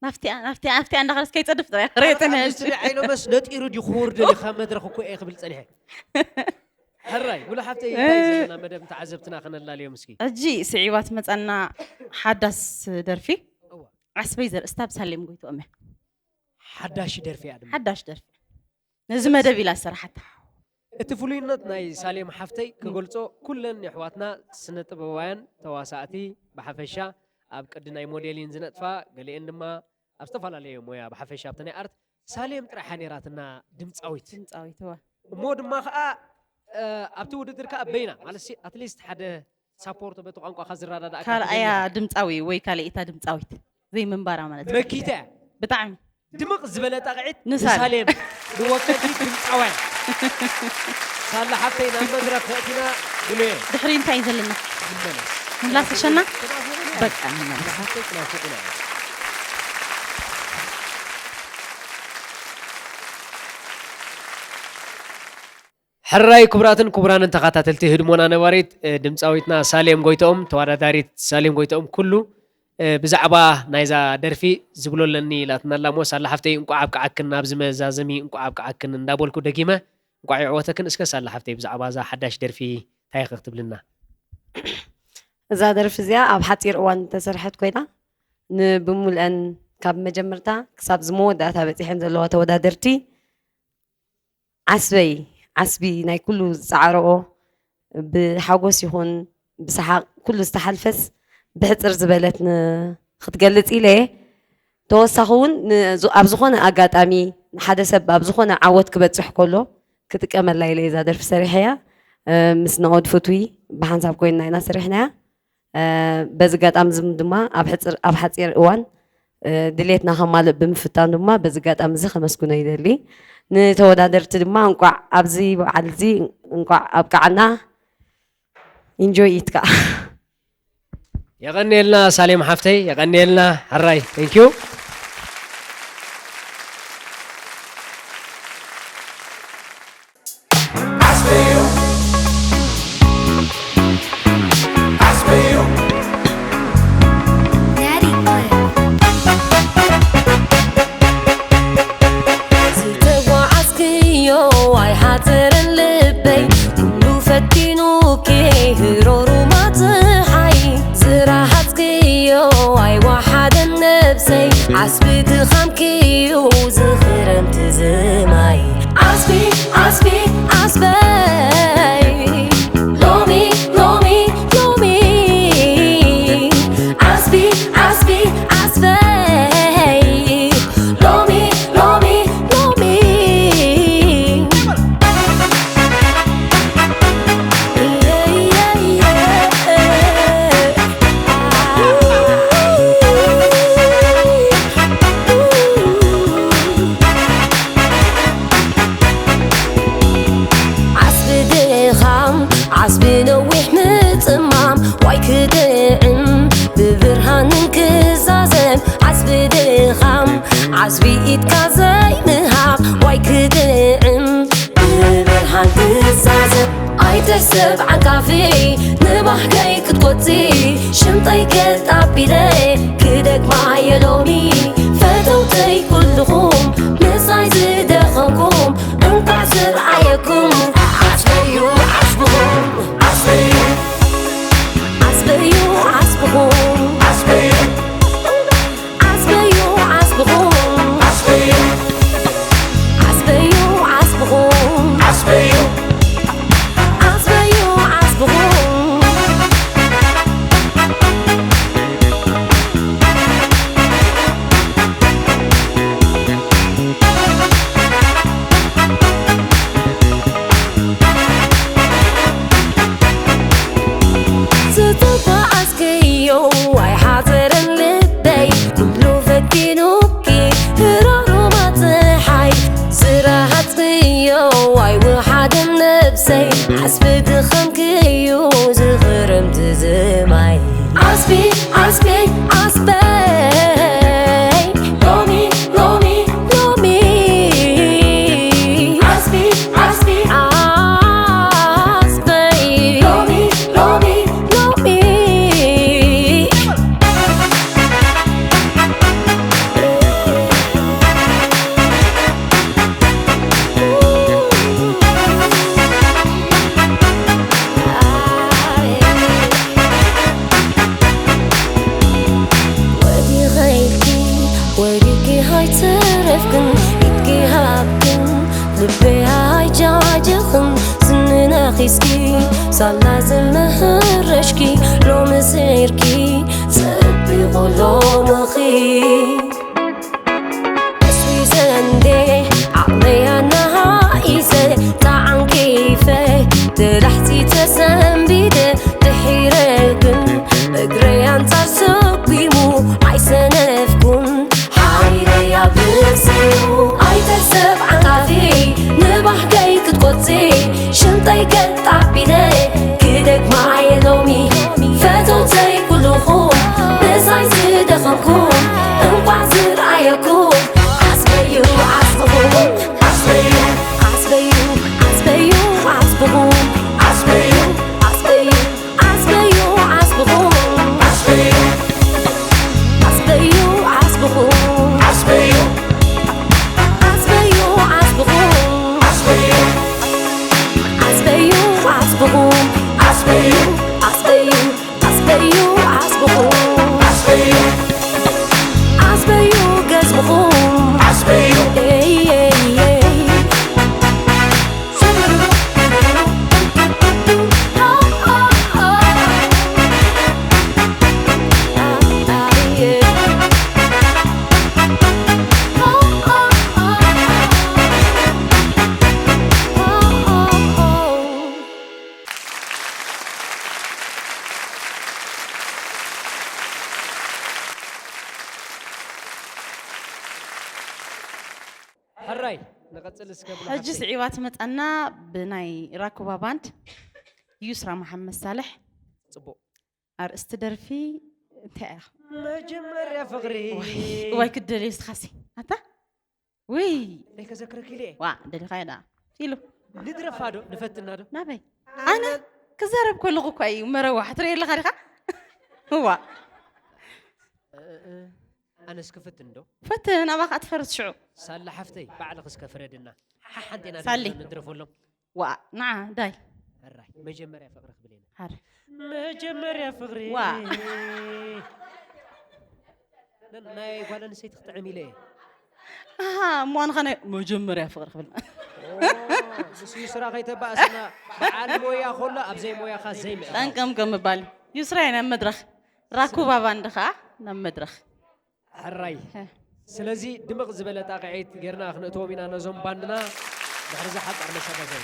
ናፍቲያ ናፍቲያ ናፍቲያ እንዳኸለስ ከይፀድፍ ጥራይ ክረየተን ስለ ዓይኖመስ ነጢሩ ድዩ ክወርደኒ ካብ መድረኽ እኮ እየ ክብል ፀኒሐ ሕራይ ብሉ ሓብተይ እንታይ ዘለና መደብ ተዓዘብትና ከነላልዮም እስኪ ሕጂ ስዒባ ትመፀና ሓዳስ ደርፊ ዓስበይ ዘርእስታ ብሳሌም ጎይትኦም እያ ሓዳሽ ደርፊ እያ ድማ ሓዳሽ ደርፊ ነዚ መደብ ኢላ ዝሰራሓታ። እቲ ፍሉይነት ናይ ሳሌም ሓፍተይ ክገልጾ ኩለን የሕዋትና ስነ ጥበባውያን ተዋሳእቲ ብሓፈሻ ኣብ ቅዲ ናይ ሞዴሊን ዝነጥፋ ገሊኤን ድማ ኣብ ዝተፈላለየ ሞያ ብሓፈሻ ኣብቲ ናይ ኣርት ሳሌም ጥራሕ እያ ነይራትና ድምፃዊት ድምፃዊት እዋ እሞ ድማ ከዓ ኣብቲ ውድድር ከዓ በይና ማለት ኣትሊስት ሓደ ሳፖርት በቲ ቋንቋኻ ዝረዳዳእ ካልኣያ ድምፃዊ ወይ ካልኣይታ ድምፃዊት ዘይምንባራ ማለት እዩ። መኪተ ብጣዕሚ ድምቕ ዝበለ ጣቕዒት ንሳል። ንሳሌም ንወከልቲ ድምፃውያን ሳላ ሓብተይ ናብ መድረክ ከእቲና ብሉየ ድሕሪ እንታይ እዩ ዘለና ንመለስ ምምላስ ሸና በቃ ንመለስ ሓብተይ ክናፍቁና እዮም ሕራይ ክቡራትን ክቡራንን ተኸታተልቲ ህድሞና ነባሪት ድምፃዊትና ሳሌም ጎይትኦም ተወዳዳሪት ሳሌም ጎይትኦም ኩሉ ብዛዕባ ናይዛ ደርፊ ዝብሎ ኣለኒ ኢላትና ኣላ እሞ ሳላ ሓፍተይ እንቋዕ ኣብቅዓክን ናብዚ መዛዘሚ እንቋዕ ኣብቅዓክን እንዳበልኩ ደጊመ እንቋዕ ይዕወተክን እስከ ሳላ ሓፍተይ ብዛዕባ እዛ ሓዳሽ ደርፊ እንታይ ኢኺ ክትብልና እዛ ደርፊ እዚኣ ኣብ ሓፂር እዋን ዝተሰርሐት ኮይና፣ ንብሙልአን ካብ መጀመርታ ክሳብ ዝመወዳእታ በፂሐን ዘለዋ ተወዳደርቲ ዓስበይ፣ ዓስቢ ናይ ኩሉ ዝፀዓረኦ፣ ብሓጎስ ይኹን ብሰሓቕ ኩሉ ዝተሓልፈስ ብሕፅር ዝበለት ን-፣ ክትገልፅ ኢለ እየ። ተወሳኺ እውን ን-፣ ዙ-፣ ኣብ ዝኾነ ኣጋጣሚ ሓደ ሰብ ኣብ ዝኾነ ዓወት ክበፅሕ ከሎ ክጥቀመላ ኢለ እዛ ደርፊ ሰሪሐያ። እ፣ ምስ ናኦድ ፍትዊ ብሓንሳብ ኮይንና ኢና ሰሪሕናያ። እ፣ በዚ ኣጋጣሚ እዚ ድማ ኣብ ሕፅር-፣ ኣብ ሓፂር እዋን፣ እ፣ ድሌትና ከማልእ ብምፍታን ድማ በዚ ኣጋጣሚ እዚ ከመስግኖ ይደሊ። ንተወዳደርቲ ድማ እንቋዕ ኣብዚ በዓል እዚ እንቋዕ ኣብቃዓና። ኢንጆይ ኢት ከዓ። የቐንየልና ሳሌም ሓፍተይ፣ የቐንየልና። ሕራይ፣ ቴንክ ዩ። ዝተጓዓዝክዮ ኣይሓፀረን ልበይ፣ ኩሉ ፈቲኑኪ ህሮሩ ማፅሓይ። ዝረሃፅክዮ ኣይወሓደን ነብሰይ፣ ዓስቢ ድኻምኪዩ ዝኽረምቲ ዝማይ። ዓስቢ፣ ዓስቢ፣ ዓስበይ፣ ሎሚ፣ ሎሚ፣ ሎሚ። ዓስቢ፣ ዓስቢ፣ ዓስበይ፣ ሎሚ፣ ሎሚ፣ ሎሚ። ዓስቢ ድኻም፣ ዓስቢ ነዊሕ ምጽማም፣ ዋይ ክጥዕም ብብርሃን ክዛዘም። ዓስቢ ድኻም፣ ዓስቢ ኢድካ ዘይምሃብ፣ ዋይ ክጥዕም ብብርሃን ክዛዘም። ኣይተሰብ ዓንቃፊ ንባህገይ ክትቆጺ፣ ሽምጠይ ገጥ ኣቢለ ክደግማ እየ ሎሚ። ፈተውተይ ኩልኹም ምሳይ ዝደኸምኩም፣ እንቋዕ ዝረኣየኩም። ዓስበዩ ዓስብኹም፣ ዓስበዩ፣ ዓስበዩ ዓስብኹም፣ ዓስበዩ፣ ዓስበዩ ዓስብኹም፣ ዓስበዩ፣ ዓስበዩ ዓስብኹም፣ ዓስበዩ፣ ዓስበዩ ዓስብኹም። ዝተጓዓዝክዮ ኣይሓዘረን ልበይ፣ ኩሉ ፈቲኑኪ ህሮሩማ ፀሓይ። ዝረሃፅክዮ ኣይወሓደን ነብሰይ፣ ዓስቢ ድኻምክዩ ዝኽረምቲ ዝማይ። ዓስቢ፣ ዓስቢ፣ ዓስበይ፣ ሎሚ፣ ሎሚ፣ ሎሚ። ዓስቢ፣ ዓስቢ፣ ዓስበይ፣ ሎሚ፣ ሎሚ፣ ሎሚ። ወዲኸ ኢልኪ ወዲቂ ኣይተረፍክን፣ ኢድኪ ሃብክን ልበይ ኣይጃጀኽን። ስንና ኺስኪ ሳላ ዝመህረሽኪ፣ ሎሚ ስዒርኪ ጸቢቑ ሎምኺ። ተስዊሰ እንዴ ዓቕመይ ኣነሃኢሰ፣ ተዓንቂፈ፣ ተላሕፂ ተሰንቢደ፣ ድሒረ ግን እግረይ ኣንጻር ሰጒሙ፣ ኣይሰነፍኩን፣ ሓይለይ ኣብዚሑ። ኣይተሰብ ዓንቃፊ ንባህገይ ክትቆጺ፣ ሽምጠይ ገጥ ኣቢለ ክደግማ እየ ሎሚ። ፈተውተይ ኩልኹም ምሳይ ዝደኸምኩም፣ እንቋዕ ጽል እስከ ብሎ ሕጂ ሓፍተይ። ስዒባ ትመጻና ብናይ ራኩባ ባንድ ዩስራ መሓመድ ሳልሕ። ጽቡቕ። ኣርእስቲ ደርፊ እንታይ እያ? መጀመርያ ፍቕሪ። እዋይ ክደልዮ ስኻሲ ኣታ ውይ ናይ ከዘክረኪ ኢለ እየ። ዋ ደሊኻ ዳ ኢሉ ንድረፋ ዶ ንፈትና ዶ? ናበይ ኣነ ክዛረብ ከለኹ እኳ እዩ መረዋ ክትርኢ ኣለኻ ዲኻ? እዋ እ፣ እ፣ ኣነስ ክፍትን ዶ? ፈትን ኣባኻ ትፈርስ ሽዑ ሳላ ሓፍተይ ባዕልኺ እስከ ፍረድና። ሓሓንቴና ሳሊ። ንድረፈሎም። ዋ ንዓ ዳይ ሕራይ መጀመርያ ፍቕሪ ክብል እየ። ሓር መጀመርያ ፍቕሪ። ዋ። ን-፣ ናይ ጓል ኣንስተይቲ ክጥዕም ኢለ እየ። ኣሃ እሞ ኣንኻ ናይ መጀመርያ ፍቕሪ ክብል ኦ፣ ምስ ዩስራ ከይተባእስና በዓል ሞያ ከሎ ኣብ ዘይሞያኻ ዘይምእታው። ጠንቀምቀም ምባል ዩስራይ ናብ መድረኽ ራኩባ ባንድ ኸዓ ናብ መድረኽ ሕራይ። ስለዚ ድምቕ ዝበለ ጣቕዒት ጌርና ክንእትዎም ኢና ነዞም ባንድና። ድሕሪ ዝሓጻር መሰጋገሪ።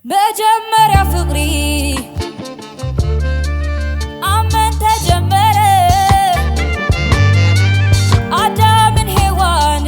መጀመርያ ፍቕሪ ኣመን ተጀመረ ኣዳምን ሄዋን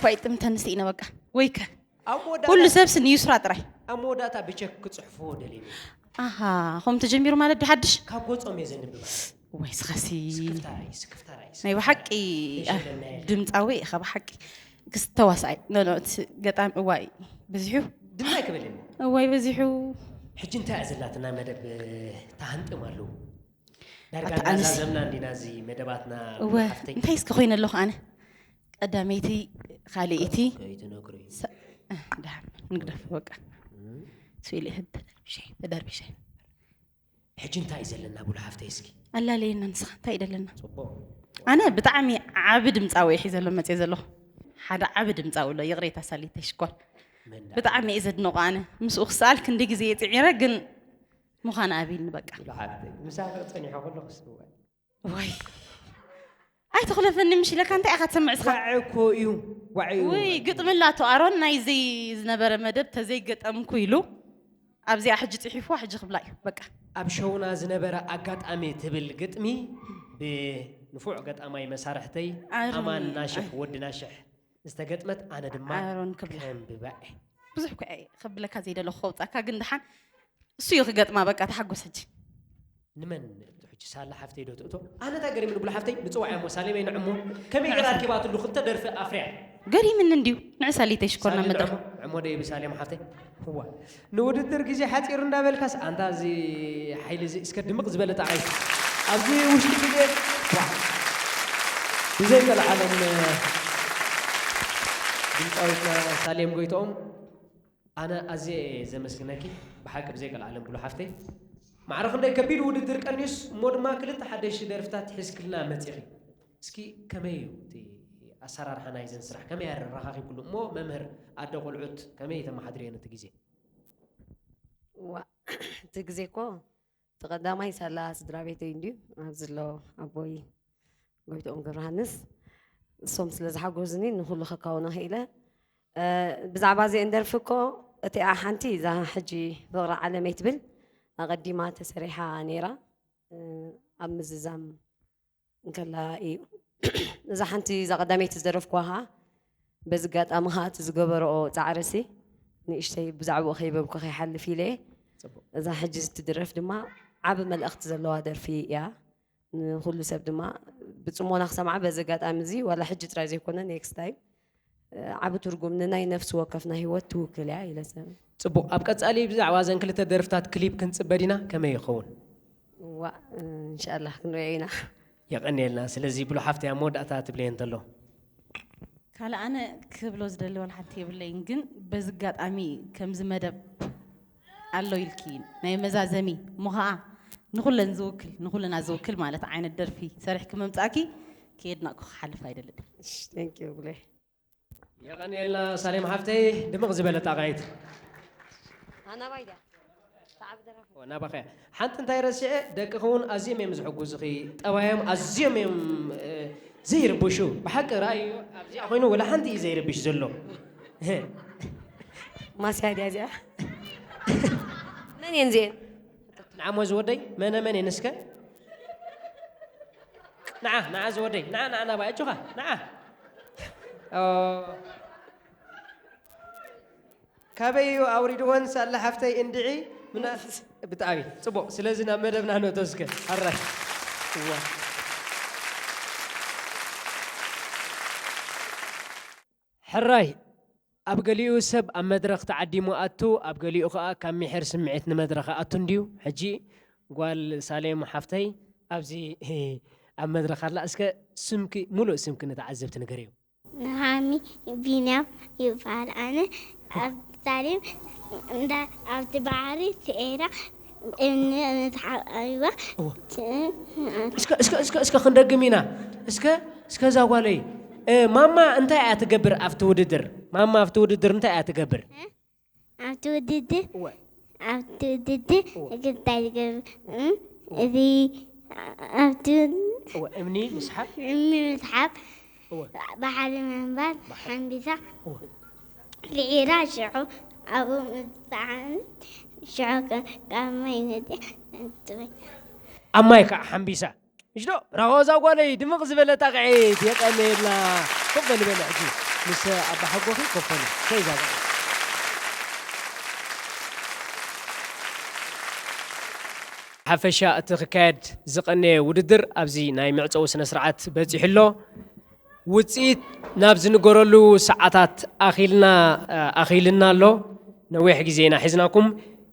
ኳይ ጥምተን ስኢነ በቃ። ወይከ ኣብ መወዳእታ ኩሉ ሰብስ ንዩስራ ጥራይ። ኣብ መወዳእታ ብቸክ ክጽሕፍዎ ደልዩ። ኣሃ፣ ከም ተጀሚሩ ማለት ዶ ሓድሽ? ካብ ገጾም እየ ዘንብባ። ወይ ስኻሲ ስክፍታ ራእይ ስክፍታ ራእይ። ናይ ብሓቂ የሸለና የለ። ድምፃዊ ኢኻ ብሓቂ ክስተዋስኣይ ኖ ኖ እቲ ገጣሚ እዋይ በዚሑ ድማ ኣይክበለኒ። እዋይ በዚሑ ሕጂ እንታይ እያ ዘላትና መደብ ተሃንጥም ኣለዉ። ዳርጋ ኣታ ኣነስ- እናዛዘምና እንዲና እዚ መደባትና እወ ሓፍተይ። እንታይ እስከ ኮይነ ኣለኹ ኣነ ቀዳመይቲ ካልኣይቲ ከይትነግሩ እዩ። ሰ- እ፣ ደሓን ንግደፍ በቃ ስኢለ ተደርቢሸ ተደርቢሸ ሕጂ እንታይ እዩ ዘለና ብሉ ሓፍተይ እስኪ። ኣላለየና ንስኻ እንታይ እዩ ደለና ጽቡቕ። ኣነ ብጣዕሚ ዓቢ ድምፃዊ እየ ሒዘ ኣሎ መፅየ ዘለኹ ሓደ ዓቢ ድምፃዊ ኣሎ ይቕሬታ ሳሊተይ ሽኮር መን ደኣ? ብጣዕሚ እየ ዘድንቆ ኣነ ምስኡ ክሰኣል ክንደይ ግዜ እየ ፅዒረ ግን ምዃን ኣብይኒ በቃ ብሉ ሓፍተይ ምሳኺ ጸኒሖ ከለኹ ስዋ። ወይ ኣይተኽለፈኒ ምሽ ኢለካ እንታይ ኢኻ ትሰምዕ እስኻ ዋዒ እኮ እዩ። ዋዒ እዩ። ውይ ግጥሚ ላቶ ኣሮን ናይዚ ዝነበረ መደብ ተዘይገጠምኩ ኢሉ ኣብዚኣ ሕጂ ፅሒፍዋ ሕጂ ክብላ እዩ በቃ ኣብ ሸውና ዝነበረ ኣጋጣሚ ትብል ግጥሚ ብንፉዕ ገጣማይ መሳርሕተይ ኣሮን ኣማን እዩ። ናሽሕ ወዲ ናሽሕ ዝተገጥመት ኣነ ድማ ኣሮን ክብላ ከንብባ እየ። ብዙሕ እኮ እየ ከብለካ ዘይደለኹ ከውፃካ ግን ደሓን እሱ እዩ ክገጥማ በቃ ተሓጎስ ሕጂ ንመን ንእቶ ሕጂ ሳላ ሓፍተይ ዶ ትእቶ ኣነ እንታይ ገሪምኒ ብሉ ሓፍተይ ንፅዋዕ እሞ ሳሌመይ ንዕሞ ከመይ ገይራ ኣርኪባትሉ ክልተ ደርፊ ኣፍርያ ገሪምኒ እንድዩ ንዕሳሊተይ ሽኮርና ሳሊ መድረኽ ንዕሞ ንዕሞ ዶ ብሳሌም ሓፍተይ እዋ ንውድድር ግዜ ሓፂሩ እንዳበልካስ ኣንታ እዚ ሓይሊ እዚ እስከ ድምቕ ዝበለ ጣዓይ ኣብዚ ውሽጢ ግዜ ዋ ብዘይ ቀልዓለም ድምፃዊትና ሳሌም ጎይትኦም ኣነ ኣዝየ እየ ዘመስግነኪ ብሓቂ ብዘይ ቀልዓለም ብሉ ሓፍተይ ማዕረ ክንደይ ከቢድ ውድድር ቀኒዩስ እሞ ድማ ክልተ ሓደሽቲ ደርፍታት ሒዝክልና መፂኺ እስኪ ከመይ እዩ እቲ ኣሰራርሓ ናይዘን ስራሕ ከመይ ኣረኻኺብክሉ እሞ መምህር ኣደ ቆልዑት ከመይ ተመሓድርየን እቲ ግዜ ዋ እቲ ግዜ እኮ እቲ ቀዳማይ ሳላ ስድራ ቤተይ እንድዩ ኣብዚ ኣሎ ኣቦይ ጎይትኦም ገብረሃንስ እሶም ስለ ዝሓጎዝኒ ንኩሉ ከካውኖ ክኢለ እ፣ ብዛዕባ እዚአን ደርፊ እኮ እቲኣ ሓንቲ እዛ ሕጂ ፍቕሪ ዓለመይ ትብል ኣቐዲማ ተሰሪሓ ነይራ እ፣ ኣብ ምዝዛም እንከላ እዩ እዛ ሓንቲ እዛ ቀዳመይቲ ዝደረፍኩዋ ከዓ በዚ ኣጋጣሚ ከዓ እቲ ዝገበረኦ ፃዕርሲ ንእሽተይ ብዛዕባኡ ከይበልኩ ከይሓልፍ ኢለ እየ ፅቡቅ እዛ ሕጂ ዝትድረፍ ድማ ዓብ መልእክቲ ዘለዋ ደርፊ እያ ንኩሉ ሰብ ድማ ብፅሞና ክሰምዓ በዚ ኣጋጣሚ እዚ ዋላ ሕጂ ጥራይ ዘይኮነ next time ዓብ ትርጉም ንናይ ነፍሲ ወከፍና ሂወት ትውክል እያ ኢለ ሰብ ፅቡቅ ኣብ ቀፃሊ ብዛዕባ ዘን ክልተ ደርፍታት ክሊፕ ክንፅበ ዲና ከመይ ይኸውን ዋ እንሻላ ክንሪኦ ኢና የቐንየልና ስለዚ ብሉ ሓፍቲ ኣብ መወዳእታ ትብለየ እንተሎ ካልእ ኣነ ክብሎ ዝደሊ ዋላ ሓንቲ የብለይን ግን በዚ ኣጋጣሚ ከምዚ መደብ ኣሎ ኢልኪ ናይ መዛዘሚ እሞ ኸዓ ንኹለን ዝውክል ንኹልና ዝውክል ማለት ዓይነት ደርፊ ሰሪሕኪ ምምፃእኪ ከየድነቕኩ ክሓልፍ ኣይደልን thank you ብለይ የቐንየልና ሳሌም ሓፍተይ ድምቕ ዝበለ ጣቓይት ኣናባይ ድያ ተዓብ ደራፊ ናባኸ ሓንቲ እንታይ ረሲዐ ደቅኺ እውን ኣዝዮም እዮም ዝሕጉዝኺ ጠባዮም ኣዝዮም እዮም እ፣ ዘይርብሹ ብሓቂ ረኣዮ ኣብዚኣ ኮይኑ ወላ ሓንቲ እዩ ዘይርብሽ ዘሎ ማስያ ድያ እዚኣ መን እየን እዚአን ንዓሞ ዝወደይ መነ መን እየን እስከ ንዓ ንዓ ዝወደይ ንዓ ንዓ ናባ እጆኻ ንዓ ኦ። ካበይ እዩ ኣውሪድወን ሳላ ሓፍተይ እንድዒ ምና ብጣዕሚ ፅቡቅ ስለዚ ናብ መደብና ነቶ እስከ ኣራይ እዋ ሕራይ ኣብ ገሊኡ ሰብ ኣብ መድረኽ ተዓዲሙ ኣቱ ኣብ ገሊኡ ከዓ ካብ ሚሕር ስምዒት ንመድረኽ ኣቱ እንድዩ ሕጂ ጓል ሳሌም ሓፍተይ ኣብዚ ኣብ መድረኽ ኣላ እስከ ስምኪ ሙሉእ ስምኪ ንተዓዘብቲ ንገርዮ ንሃሚ ቢንያም ይበሃል። ኣነ ኣብ ሳሌም እንዳ ኣብቲ ባሕሪ ስዒራ እምኒ ምትሓብ ኣይዋ እስከ እስከ እስከ እስከ ክንደግም ኢና እስከ እስከ እዛ ጓለይ እ፣ ማማ እንታይ እያ ትገብር ኣብቲ ውድድር ማማ ኣብቲ ውድድር እንታይ እያ ትገብር ኣብቲ ውድድር እወ ኣብቲ ውድድር እወ። እግርታይ ዝገብር እም፣ እዚ ኣብቲ እወ እምኒ ምስሓብ እምኒ ምስሓብ እወ ባሕሪ ምንባር ሓምቢሳ እወ ስዒራ ሽዑ ኣብኡ ምብፅዓን ሽዑ ካብ ማይ ነፂ ትበይ ኣብ ማይ ከዓ ሓምቢሳ ምሽዶ ራሆዛ ጓለይ ድምቕ ዝበለ ጣቕዒት የቐንየልና ኮፍ በል በለ ሕጂ ምስ ኣባሓጎኺ ኮፈሉ ከይዛዛ ሓፈሻ እቲ ክካየድ ዝቐነየ ውድድር ኣብዚ ናይ መዕጸዊ ስነ ስርዓት በጺሑ ኣሎ። ውጽኢት ናብ ዝንገረሉ ሰዓታት ኣኺልና ኣኺልና ኣሎ። ነዊሕ ግዜ ኢና ሒዝናኩም።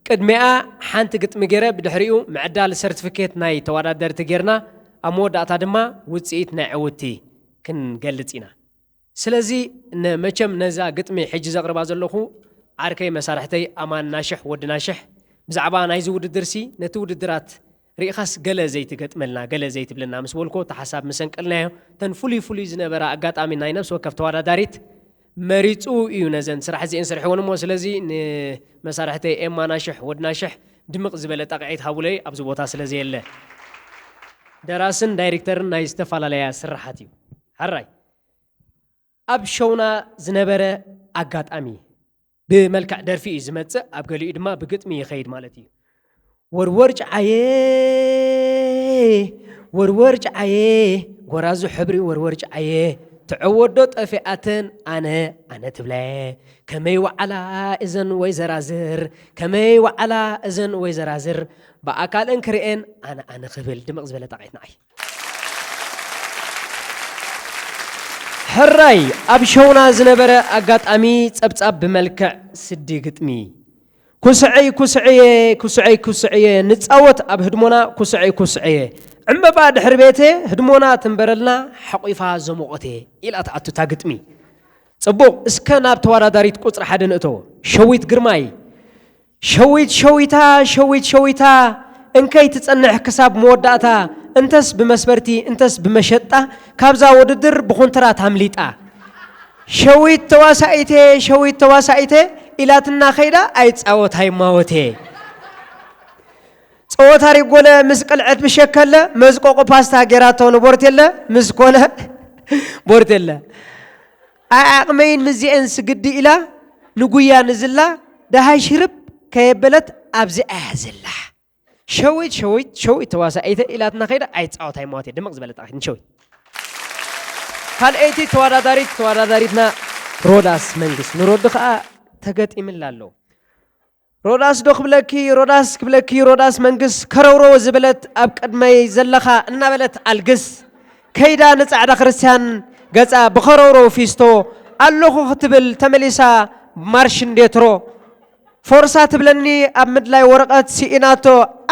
ቅድሚኣ ሓንቲ ግጥሚ ገይረ ብድሕሪኡ ምዕዳል ሰርቲፊኬት ናይ ተወዳደርቲ ጌርና ኣብ መወዳእታ ድማ ውጽኢት ናይ ዕውትቲ ክንገልጽ ኢና። ስለዚ መቸም ነዛ ግጥሚ ሕጂ ዘቕርባ ዘለኹ ዓርከይ መሳርሕተይ ኣማን ናሽሕ ወዲ ናሽሕ ብዛዕባ ናይዚ ውድድርሲ ነቲ ውድድራት ርኢኻስ ገለ ዘይትገጥመልና ገለ ዘይትብለና ምስ በልኮ እቲ ሓሳብ ምሰንቀልናዮ እተን ፍሉይ ፍሉይ ዝነበራ ኣጋጣሚ ናይ ነብሲ ወከፍ ተወዳዳሪት መሪፁ እዩ ነዘን ስራሕ እዚአን ስርሕወን እሞ ስለዚ ንመሳርሕተይ ኤማ ናሽሕ ወዲ ናሽሕ ድምቕ ዝበለ ጣቕዒት ሃቡለይ ኣብዚ ቦታ ስለ ዘየለ ደራስን ዳይሬክተርን ናይ ዝተፈላለያ ስራሓት እዩ። ሕራይ ኣብ ሸውና ዝነበረ ኣጋጣሚ ብመልክዕ ደርፊ እዩ ዝመጽእ፣ ኣብ ገሊኡ ድማ ብግጥሚ ይኸይድ ማለት እዩ። ወርወር ጭዓየ ወርወር ጭዓየ ጎራዙ ሕብሪ ወርወር ጭዓየ ትዕወዶ ጠፊኣተን ኣነ ኣነ ትብለ ከመይ ወዓላ እዘን ወይ ዘራዝር ከመይ ወዓላ እዘን ወይ ዘራዝር ብኣካል እንክርኤን ኣነ ኣነ ክብል ድምቕ ዝበለ ጣቕዒት ንዓይ ሕራይ ኣብ ሸውና ዝነበረ ኣጋጣሚ ጸብጻብ ብመልክዕ ስዲ ግጥሚ ኩስዐይ ኩስዐየ ኩስዐይ ኩስዐየ ንጻወት ኣብ ህድሞና ኩስዐይ ኩስዐየ ዕምበባ ድሕሪ ቤተ ህድሞና ትንበረልና ሓቂፋ ዘሞቐተ ኢላ ትኣቱ እታ ግጥሚ። ጽቡቕ እስከ ናብ ተወዳዳሪት ቁጽሪ ሓደ ንእቶ ሸዊት ግርማይ ሸዊት ሸዊታ ሸዊት ሸዊታ እንከይ ትጸንሕ ክሳብ መወዳእታ እንተስ ብመስበርቲ እንተስ ብመሸጣ ካብዛ ውድድር ብኹንትራት ኣምሊጣ ሸዊት ተዋሳኢቴ ሸዊት ተዋሳኢቴ ኢላትና ኸይዳ ኣይጻወት ኣይማወቴ ጸወታ ሪጎለ ምስ ቅልዐት ብሸከለ መዝቆቆ ፓስታ ጌራቶ ንቦርቴለ ምስ ኮነ ቦርቴለ ኣይ ዓቕመይን ምስዚኤን ስግዲ ኢላ ንጉያ ንዝላ ደሃይ ሽርብ ከየበለት ኣብዚ ኣያ ዘላ ሸዊት ሸዊት ሸዊት ተዋሳኢተ ኢላትና ከይዳ ኣይፃወት ኣይማወት እየ ድምቕ ዝበለ ጣቂት ንሸዊት ካልኣይቲ ተወዳዳሪት ተወዳዳሪትና ሮዳስ መንግስት ንሮዲ ከዓ ተገጢምላ ኣሎ ሮዳስ ዶ ክብለኪ ሮዳስ ክብለኪ ሮዳስ መንግስ ከረውረው ዝበለት ኣብ ቅድመይ ዘለኻ እናበለት ኣልግስ ከይዳ ንጻዕዳ ክርስትያን ገጻ ብኸረውረው ፊስቶ ኣለኹ ክትብል ተመሊሳ ማርሽ እንዴትሮ ፎርሳ ትብለኒ ኣብ ምድላይ ወረቐት ስኢናቶ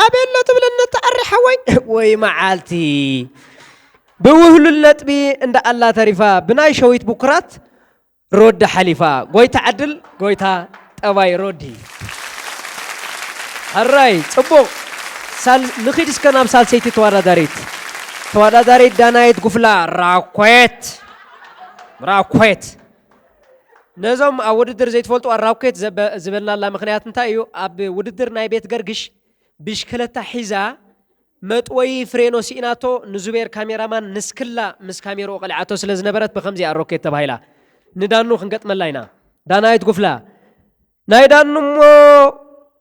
ኣበሎ ትብለኒ ተኣሪ ሓወይ ወይ መዓልቲ ብውህሉል ነጥቢ እንዳ ኣላ ተሪፋ ብናይ ሸዊት ብኩራት ሮዲ ሓሊፋ ጎይታ ዓድል ጎይታ ጠባይ ሮዲ ሕራይ ጽቡቕ ሳል ንኺድ እስከ ናብ ሳልሰይቲ ተወዳዳሪት ተወዳዳሪት ዳናይት ጉፍላ ራኮየት ራኮየት ነዞም ኣብ ውድድር ዘይትፈልጡ ራኮየት ዝበልናላ ምክንያት እንታይ እዩ ኣብ ውድድር ናይ ቤት ገርግሽ ብሽክለታ ሒዛ መጥወዪ ፍሬኖ ስኢናቶ ንዙቤር ካሜራማን ንስክላ ምስ ካሜርኡ ቀሊዓቶ ስለ ዝነበረት ብኸምዚኣ ሮኬት ተባሂላ። ንዳኑ ክንገጥመላ ኢና። ዳናይት ጉፍላ ናይ ዳኑ እሞ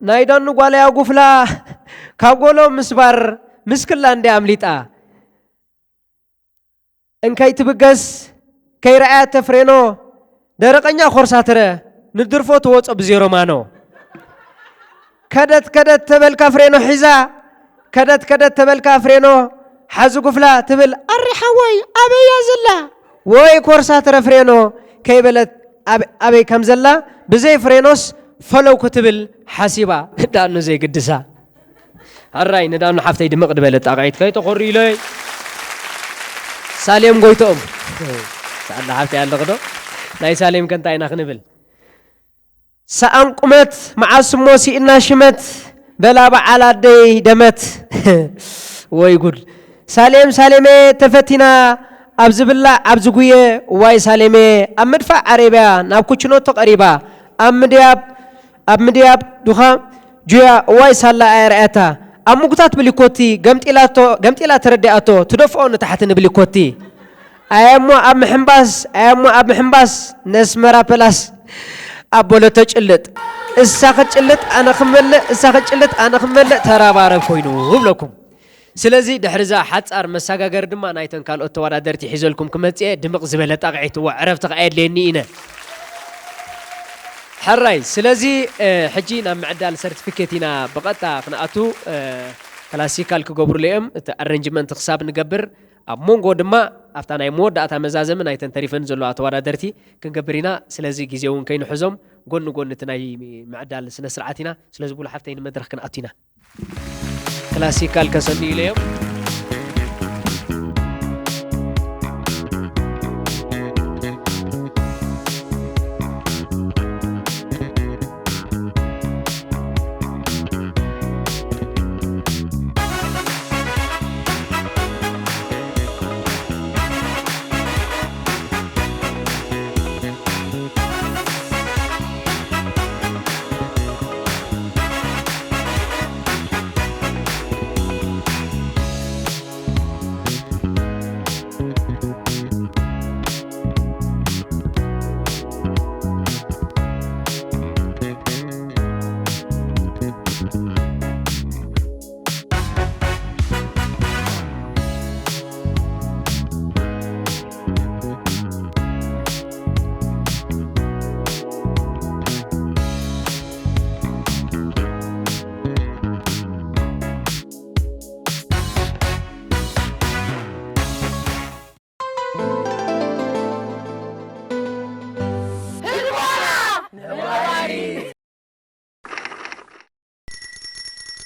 ናይ ዳኑ ጓለያ ጉፍላ ካብ ጎሎ ምስባር ምስክላ እንዲ ኣምሊጣ እንከይትብገስ ከይረኣያተ ፍሬኖ ደረቐኛ ኮርሳትረ ንድርፎ ትወጾ ብዜሮ ማኖ ከደት ከደት ተበልካ ፍሬኖ ሒዛ ከደት ከደት ተበልካ ፍሬኖ ሓዚ ጉፍላ ትብል ኣሪ ሓወይ ኣበያ ዘላ ወይ ኮርሳትረ ፍሬኖ ከይበለት ኣበይ ከም ዘላ ብዘይ ፍሬኖስ ፈለው ክትብል ሓሲባ ዳኑ ዘይግድሳ ኣራይ ንዳኑ ሓፍተይ ድምቕ ድበለ ጣቕዒት ከይተኾሪ ኢለይ ሳሌም ጎይቶኦም ሰኣላ ሓፍተይ ኣለኽዶ ናይ ሳሌም ከንታ ኢና ክንብል ሰኣን ቁመት መዓስ እሞ ሲእና ሽመት በላ በዓል ኣደይ ደመት ወይ ጉድ ሳሌም ሳሌሜ ተፈቲና ኣብ ዝብላዕ ኣብ ዝጉየ ዋይ ሳሌሜ ኣብ ምድፋዕ ዓረብያ ናብ ኩችኖቶ ቀሪባ ኣብ ምድያብ ኣብ ምድያብ ዱኻ ጁያ እዋይ ሳላ ኣየርኣያታ ኣብ ምጉታት ብሊኮቲ ገምጢላቶ ገምጢላ ተረዲኣቶ ትደፍኦ ንታሕቲ ንብሊኮቲ ኣየሞ ኣብ ምሕምባስ ኣየሞ ኣብ ምሕምባስ ነስመራ ፕላስ ኣብ በለቶ ጭልጥ እሳ ክትጭልጥ ኣነ ክመልእ እሳ ክትጭልጥ ኣነ ክመልእ ተራባረብ ኮይኑ እብለኩም ስለዚ ድሕሪ እዛ ሓጻር መሰጋገሪ ድማ ናይተን ካልኦት ተወዳደርቲ ሒዘልኩም ክመጽእ እየ። ድምቕ ዝበለ ጣቕዒት፣ እወ፣ ዕረፍቲ ከኣ የድልየኒ ኢነ። ሕራይ፣ ስለዚ ሕጂ ናብ ምዕዳል ሰርቲፊኬት ኢና ብቐጥታ ክንኣቱ። ክላሲካል ክገብሩሉ እዮም። እቲ ኣረንጅመንት ክሳብ ንገብር፣ ኣብ መንጎ ድማ ኣብታ ናይ መወዳእታ መዛዘሚ ናይተን ተሪፈን ዘለዋ ተወዳደርቲ ክንገብር ኢና። ስለዚ ግዜ እውን ከይንሕዞም፣ ጎኒ ጎኒ እቲ ናይ ምዕዳል ስነ ስርዓት ኢና። ስለዚ ብሉ ሓፍተይ ንመድረኽ ክንኣቱ ኢና። ክላሲካል ከሰንዩ ኢለዮም።